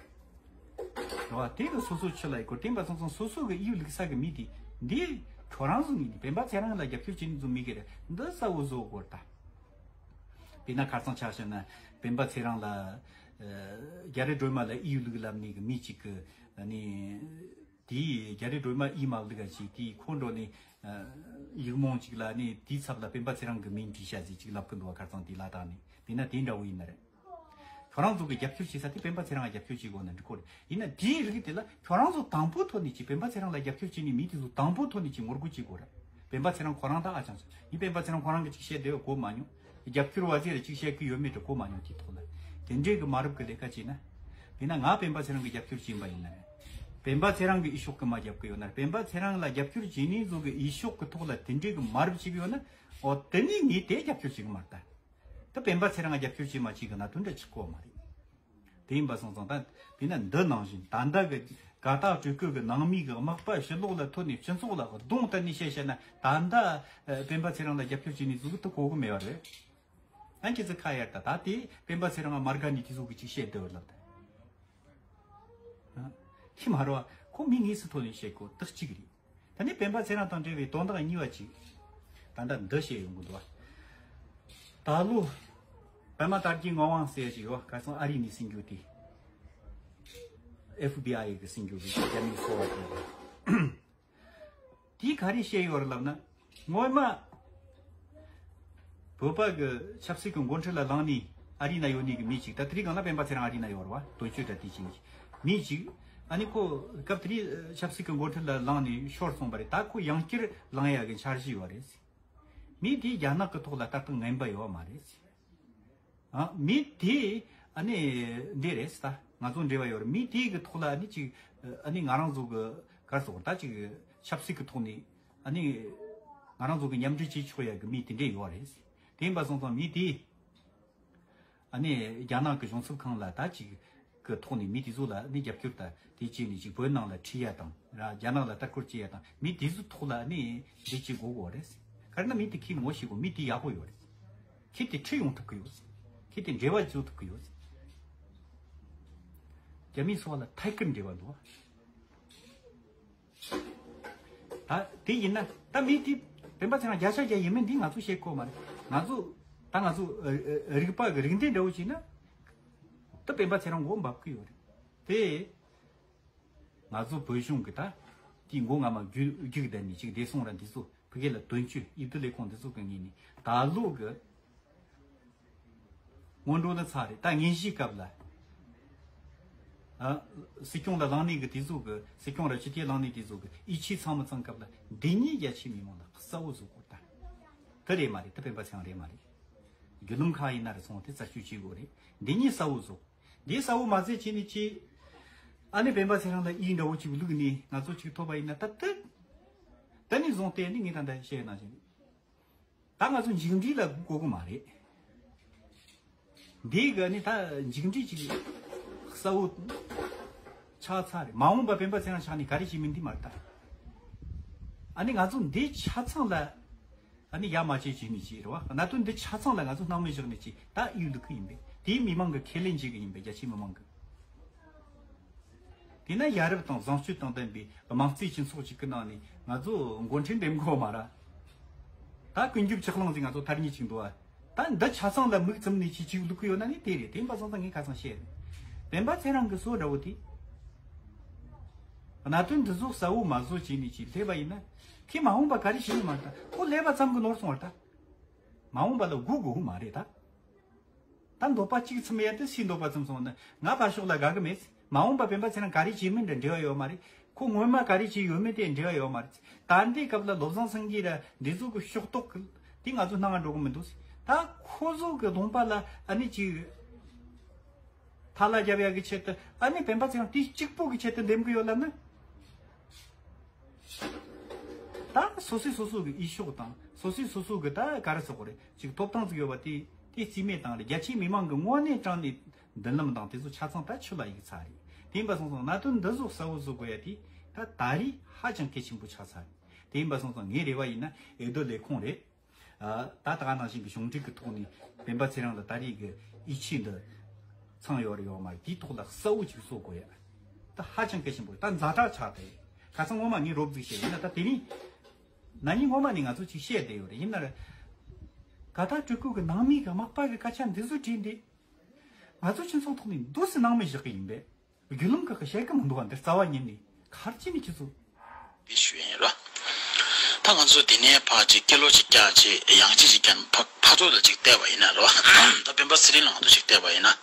བ། དེ་གི་སོ་སོ་ཆི་ལ་ཡི་གོ་དེ་འབའ་ཚང་ཚང་སོ་སོ་གི་ཨིའུ་ལུག་ས་གི་མི་དེ་འདི་ཁྱོད་རང་ཚོ་ངེས་ནས་སྤེན་པ་ཚེ་རིང་ལ་རྒྱབ་སྐྱོར་བྱེད་ནི་ཚོ་མི་གི་རེད། འདི་གསལ་བོ་བཟོ་དགོས་ད། དཔེར་ན་ཁ་སང་ཆ་བཞག་ན་སྤེན་པ་ཚེ་རིང་ལ་རྒྱ་རི་སྒྲོལ་མ་ལ་ཨིའུ་ལུག་ལབ་ནི་གི་མི་གཅིག་གི་ནི་དེ་རྒྱ་རི་སྒྲོལ་མ་ཨི་མ་ལུག་ག་ཅིག་དེ་ཁོ་འགྲོ་ནི་ཡིག་རྨོངས་ཅིག་ལ་ནི་དེའི་ཚབ་ལ་སྤེན་པ་ཚེ་རིང་གི་མིང་བྲིས་ཤག་ཟེར་ཅིག་ལབ་གི་འདུག་བ། ཁ་སང་དེ་ལ་དྭགས་ནས་དཔེར་ན་དེ་འདྲ་བོ་ཡིན་ན་རེད། ཁྱོད་རང་ཚོ་གི་རྒྱབ་སྐྱོར་བྱེད་ས་དེ་སྤེན་པ་ཚེ་རིང་ལ་རྒྱབ་སྐྱོར་བྱེད་དགོས་ན་འགྲིག་གོ་རེད། ཡིན་ན་དེའི་རིགས་དེ་ལ་ཁྱོད་རང་ཚོ་དང་པོ་ཐོག་ནས་ཅིག་སྤེན་པ་ཚེ་རིང་ལ་རྒྱབ་སྐྱོར་བྱེད་ནི་མི་དེ་ཚོ་དང་པོ་ཐོག་ནས་ཅིག་ངོ་རྒོལ་བྱེད་དགོས་རེད། སྤེན་པ་ཚེ་རིང་ཁོ་རང་ད་ཨ་ཅང་ཅང་ཡིན། སྤེན་པ་ཚེ་རིང་ཁོ་རང་གི་ཅིག་བཤད་བསྡད་ཡོད་གོ་མ་མྱོང་། རྒྱབ་སྐྱོར་བ་ཟེར་ཅིག་བཤད་གི་ཡོད་མེད་དྲི་གོ་མ་མྱོང་། དེའི་ཐོག་ལ་དེ་འདྲའི་གི་མ་རབས་གི་ལས་ཀ་བྱས་ན། དེས་ན་ང་སྤེན་པ་ཚེ་རིང་གི་རྒྱབ་སྐྱོར་བྱེད་པ་ཡིན་ན་རེད། སྤེན་པ་ཚེ་རིང་གི་ཨི་ཤོག་གི་མ་རྒྱབ་གི་ཡོད་ན་རེད། སྤེན་པ་ཚེ་རིང་ལ་རྒྱབ་སྐྱོར་བྱེད་ནི་ཚོ་གི་ཨི་ཤོག་གི་ཐོག་ལ་དེ་འདྲའི་གི་མ་རབས་བྱེད་གི་ཡོད་ན། ཨོ་དེ་ནི་ངས་དེ་རྒྱབ་སྐྱོར་བྱེད་གི་མ་རེད་ད། ད་སྤེན་པ་ཚེ་རིང་ལ་རྒྱབ་སྐྱོར་བྱེད་མ་བྱེད་གི་ན་དོན་འདྲ་ཆགས་གོ་མ་རེད། དེ་ཡིན་པ་སོང་ཙང་ད་དཔེར་ན་འདི་ནང་བཞིན་ད་ལྟ་གི་དགའ་རྟགས་སྤྲོད་སྐུལ་གི་ནང་མི་གི་དམག་པ་ཕྱི་ལོགས་ལ་ཐོན་ནས་སྤྱི་ཚོགས་ལ་གདོང་གཏད་ནས་བཤད་བཤད་ན། ད་ལྟ་སྤེན་པ་ཚེ་རིང་ལ་རྒྱབ་སྐྱོར་བྱེད་ནི་ཟུག་ཏུ་གོ་གི་མེད་པ་རེད། ཨ་ཁྱེད་ཚོ་ཁ་ཡར་ད་ད་དེ་སྤེན་པ་ཚེ་རིང་ལ་མ་དགའ་ནི་དེ་ཟུག་གི་ཅིག་བཤད་བསྡད་པ་ལབ་ད། ཨ་ཁྱི་མ་རོ་ཁོ་མི་དངོས་སུ་ཐོན་ནས་བཤད་གོ་ད་གཅིག་རེད། ད་ནི་སྤེན་པ་ཚེ་རིང་དང་འབྲེལ་བའི་དོན་དག་གཉིས་པ་གཅིག་ད་ལྟ་འདི་བཤད་ཡོང་གི་འདུག་བ། ད་ལོ་པདྨ་དར་རྒྱས་ངག་དབང་ཟེར་ཞིག་ཡོད། ཁ་སང་ཨ་རི་ནས་ཟིན་རྒྱུ་དེ། ཨེཕ་བི་ཨའི་གི་ཟིན་རྒྱུ་གི་རྒྱ་མིའི་ཚོ་བ་དེ། དེས་ག་རེ་བཤད་ཡོད་རེད་ལབ་ན། སྔོན་མ་བོད་པ་གི་ཆབ་སྲིད་ཀྱི་འགོ་ཁྲིད་ལ་ལངས་ནས་ཨ་རི་ན་ཡོད་ནི་གི་མི་གཅིག་ད་དེ་རིང་སྒང་ལ་སྤེན་པ་ཚེ་རིང་ཨ་རི་ན་ཡོད་རེད་བ། དོན་གཅོད་ད་དེ་བྱས་ནས་མི་གཅིག་ཨ་ནི་ཁོ་སྐབས་དེ་རིང་ཆབ་སྲིད་ཀྱི་འགོ་ཁྲིད་ལ་ལངས་ནས་ཤོར་སོང་བ་རེད། ད་ཁོ་ཡང་བསྐྱར་ལངས་ཡག་གི་འཆར་གཞི་ཡོད་རེད། མི་དེ་རྒྱ་ནག་གི་ཐོག་ལ་ལྟ་སྟངས་ངན་པ་ཡོད་མ་རེད། ཨ་མི་དེ་ཨ་ནི་འདི་རེད་ད། ང་ཚོ་འབྲེལ་བ་ཡོད་རེད། མི་དེ་གི་ཐོག་ལ་ཨ་ནི་ཅིག་ཨ་ནི་ང་རང་ཚོ་གི་གར་སོང་ད་ཅིག་ཆབ་སྲིད་ཀྱི་ཐོག་ནས་ཨ་ནི་ང་རང་ཚོ་གི་མཉམ་འབྲེལ་བྱེད་ཆོག་ཡ་གི་མི་དེ་འདྲས་ཡོད་རེད། དེ་ཡིན་པ་སོང་ཙང་མི་དེ་ཨ་ནི་རྒྱ་ནག་གི་གཞུང་ཚབ་ཁང་ལ་ད་ཅིག་གི་ཐོག་ནས་མི་དེ་ཚོ་ལ་ནི་རྒྱབ་སྐྱོར་དང་དེ་བྱས་ནས་ཅིག་བོད་ནང་ལ་ཁྲིད་ཡ་དང་ར་རྒྱ་ནག་ལ་ལྟ་སྐོར་བྱེད་ཡ་དང་མི་དེ་ཚོའི་ཐོག་ལ་ནི་འདི་བྱེད་དགོས་གོ་རེད། ག་རེ་ན་མི་དེ་ཁྱི་ངོ་ཤེས་གོ། མི་དེ་ཡག་པོ་ཡོད་རེད། ཁྱི་དེ་ཁྲིད་ཡོང་ཐུབ་ཀྱི་ཡོད། ཁྱི་དེ་འབྲེལ་བ་བཟོ་ཐུབ་ཀྱི་ཡོད། རྒྱ་མིའི་སོ་བ་ལ་ཐད་ཀར་འབྲེལ་བ་འདུག་བ། ད་དེ་ཡིན་ན་ད་མི་དེ་སྤེན་པ་ཚེ་རིང་བརྒྱ་ཆ་བརྒྱ་ཡིན་མིན་འདི་ང་ཚོ་བཤད་ཀྱི་ཡོད་མ་རེད། ང་ཚོ་ད་ང་ཚོ་ཨ་ཨ་རིག་པ་གི་རིག་འདི་འདྲ་བོ་བྱས་ན་ད་སྤེན་པ་ཚེ་རིང་མགོ་འབབ་ཀྱི་ཡོད་རེད་དེ། ང་ཚོ་བོད་གཞུང་གི་ད་དེའི་མགོ་རྔ་མ་རྒྱུག་རྒྱུག་བསྡད་ནས་ཅིག་བདེ་སྲུང་ར་འདི་ཚོ་ཕ་གི་ལ་དོན་གཅོད་ཡིབ་དུ་ལས་ཁུངས་འདི་ཚོ་གི་ངོས་ནས་ད་ལོ་གི་སྔོན་འགྲོ་ནི་ཚར་རེད། ད་ངན་གཞིའི་སྐབས་ལ་ཨ་སྲིད་སྐྱོང་ལ་ལངས་ནས་གི་དེ་ཚོ་གི་སྲིད་སྐྱོང་ར་སྤྱི་འཐུས་ལངས་ནས་དེ་ཚོ་གི་ཡིད་ཆེས་ཚང་མ་ཚང་སྐབས་ལ་འདི་ཉིད་རྒྱ་ཆེ་མི་མང་ལ་གསལ་བོ་བཟོ་དགོས། ད་དེ་རེད་མ་རེད། ད་སྤེན་པ་ཚེ་རིང་རེད་མ་རེད། བརྒྱུད་ལམ་ཁག་ཡིན་ན་རེ་སོང་དེ་རྩད་གཅོད་བྱེད་དགོས་རེད། འདི་གཉིས་གསལ་བོ་བཟོ། འདི་གསལ་བོ་མ་བཟོས་བྱས་ནས་ཅི། ཨ་ནི་སྤེན་པ་ཚེ་རིང་ལ་ཨི་འདྲ་བོ་ཅིག་བླུགས་ནས་ང་ཚོ་ཅིག་ཐོབ་པ་ཡིན་ན་ད་ལྟ། ད་ནི་བཟུང་སྟེ་ནི་ངས་ད་ལྟ་བཤད་ནང་བཞིན། ད་ང་ཚོ་མཇུག་འབྲས་ལ་གོ་གི་མ་རེད། འདི་ག་ནི་ད་མཇུག་འབྲས་ཅིག་གསལ་བོ་ཆགས་ཚར་རེད། མ་འོངས་པ་སྤེན་པ་ཚེ་རིང་ཆགས་ནས་ག་རེ་བྱེད་མིན་འདི་མ་རེད་ད། ཨ་ནི་ང་ཚོ་འདི་ཆ་ཚང་ལ་ཨ་ནི་ཡ་མ་བྱེད་བྱེད་མི་བྱེད་རེད་བ། གནད་དོན་འདི་ཆ་ཚང་ལ་ང་ཚོ་སྣང་མེད་བཞག་ནས་ཅིག་ད་ཨི་བླུག་གི་ཡིན་པས། དེའི་མི་མང་གི་ཁས་ལེན་བྱེད་གི་ཡིན་པས། རྒྱ་ཆེའི་མི་མང་གི། དེས་ན་ཡ་རབས་དང་བཟང་སྤྱོད་དང་ལྡན་པའི་དམངས་གཙོའི་སྤྱི་ཚོགས་ཅིག་གི་ནང་ནས་ང་ཚོ་འགོ་འདྲེན་འདེམས་དགོས་མ་ར། ད་ཀུན་རྒྱུད་ཆག་ལང་ཟིག་ང་ཚོ་ཐར་ཉེ་ཅིག་འདུག་ཨ། ད་འདི་ཆ་ཚང་ལ་མིག་བཙུམ་ནས་ཅིག་ཅིག་བླུག་གི་ཡོད་ན་ནི་དེ་རེད། དེ་ཡིན་པ་སོང་ཙང་ངས་ཁ་སང་བཤད། སྤེན་པ་ཚེ་རིང་གི་སྲོལ་འདྲ་བོ་དེ། གནད་དོན་འདི་ཚོ་གསལ་བོ་མ་བཟོ་བྱས་ནས་ཅིག་སླེབས་པ་ཡིན་ན། ཁྱེད་མ་འོངས་པ་ག་རེ་བྱེད་ནི་མ་རེད་ད། ཁོ་སླེབས་པ་ཙམ་གྱིས་ནོར་སོང་བ་རེད་ད། མ་འོངས་པ་ལ་སྒུག་དགོས་ཀྱི་མ་རེད་ད། ད་འདོད་པ་གཅིག་ཚིམ་ཡ་དེ་སུའི་འདོད་པ་ཚིམ་སོང་ན། ང་ཕར་ཕྱོགས་ལ་དགའ་གི་མེད། མ་འོངས་པ་སྤེན་པ་ཚེ་རིང་ག་རེ་བྱེད་མིན་དེ་འབྲེལ་བ་ཡོད་མ་རེད། ཁོ་སྔོན་མ་ག་རེ་བྱེད་ཡོད་མེད་དེ་འབྲེལ་བ་ཡོད་མ་རེད། ད་ལྟའི་སྐབས་ལ་བློ་བཟང་སེང་གེ་ར་འདི་ཚོ་གི་ཕྱོགས་གཏོགས་གི་དེ་ང་ཚོ་སྣང་བ་འགྲོ་གི་མི་འདུག། ད་ཁོ་ཚོ་གི་ལུང་པ་ལ་ཨ་ནི་ཅིག་ཐལ་བ་རྒྱབ་ཡ་གི་ཆེད་དུ་ཨ་ནི་སྤེན་པ་ཚེ་རིང་དེ་གཅིག་པོ་གི་ཆེད་དུ་འདེམས་གི་ཡོད་ལབ་ན། ད་སོ་སོས་སོ་སོ་གི་ཨི་ཤོག་དང་སོ་སོས་སོ་སོ་གི་ད་ག་རེ་ཟེར་དགོས་རེད། ཅིག་ཐོབ་ཐང་ཟིག་ཡོད་པ་དེ་དེ་རྩིས་མེད་བཏང་རེད། རྒྱ་ཆེའི་མི་མང་གི་དངོས་གནས་དྲང་ནས་མདུན་ལམ་དང་དེ་ཚོ་ཆ་ཚང་ད་ཆུ་ལ་གཡུག་ཚར་རེད། དེ་ཡིན་པ་སོང་ཙང་གནད་དོན་འདི་ཚོ་གསལ་བོ་བཟོ་དགོས་ཡ་དེ་ད་ད་རེས་ཧ་ཅང་གལ་ཆེན་པོ་ཆགས་ཚར་རེད། དེ་ཡིན་པ་སོང་ཙང་ངའི་རེ་བ་ཡིན་ན་འོས་བསྡུ་ལས་ཁུངས་རེད། ཨ། ད་ད་ག་ནང་བཞིན་གྱི་གཞུང་འབྲེལ་གྱི་ཐོག་ནས་སྤེན་པ་ཚེ་རིང་ལ་ད་རེས་ཀྱི་ཡིད་ཆེས་འདི་ཚང་ཡོད་རེད་ཡོད་མ་རེད། དེའི་ཐོག་ལ་གསལ་བོ་ཅིག་བཟོ་དགོས་ཡ། ད་ཧ་ཅང་གལ་ཆེན་པོ་རེད། ད་ཛ་དྲག་ཆགས་ཏེ་ཁ་སང་སྔོན་མ་ངས་རོབ་ཙིག་བཤད་ཡིན་ན། ད་དེ་རིང་ན་ནིང་སྔོན་མ་ནས་ང་ཚོ་ཅིག་བཤད་བསྡད་ཡོད་རེད། ཡིན་ན་ར་ག་ད་སྤྲུལ་སྐུ་གི་ནང་མི་གི་མག་པ་གི་སྐད་ཆ་འདི་ཚོ་དྲིས་འདི་ང་ཚོ་སྤྱི་ཚོགས་ཐོག་ནས་འདུག་སེ་སྣང་མེད་བཞག་གི་ཡིན་པས། བརྒྱུད་ལམ་ཁག་གི་བཤད་གི་མི་འདུག་བ། འདི་རྩ་བ་ཉིད་ནས་ག་རེ་བྱས་ནས་ཁྱེད་ཚོ། དེ་ཞུ་ཡིན་ར། ད་ང་ཚོ་འདི་ནས་ཕར་ཅིག་སྐད་ལོག་ཅིག་རྒྱག་ཅིག་ཡང་ཅིག་ཅིག་རྒྱག་ཕ་ཕ་ཚོ་ལ་ཅིག་བལྟས་པ་ཡིན་ན་ར། ད་སྤེན་པ་ཚེ་རིང་ལ་ང་ཚོ་ཅིག་བལྟས་པ་ཡིན་ན།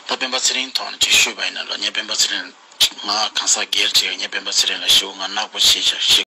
ད་སྤེན་པ་ཚེ་རིང་ཐོག་ནས་ཅིག་ཞུས་པ་ཡིན་ན་ར། ངས་སྤེན་པ་ཚེ་རིང་ཅིག་ང་གང་ཟག་སྒེར་ཅིག་ངས་སྤེན་པ་ཚེ་རིང་ལ་ཞེ་པོ་ང་ནག་པོ་བྱས་ཤག་ཞེ།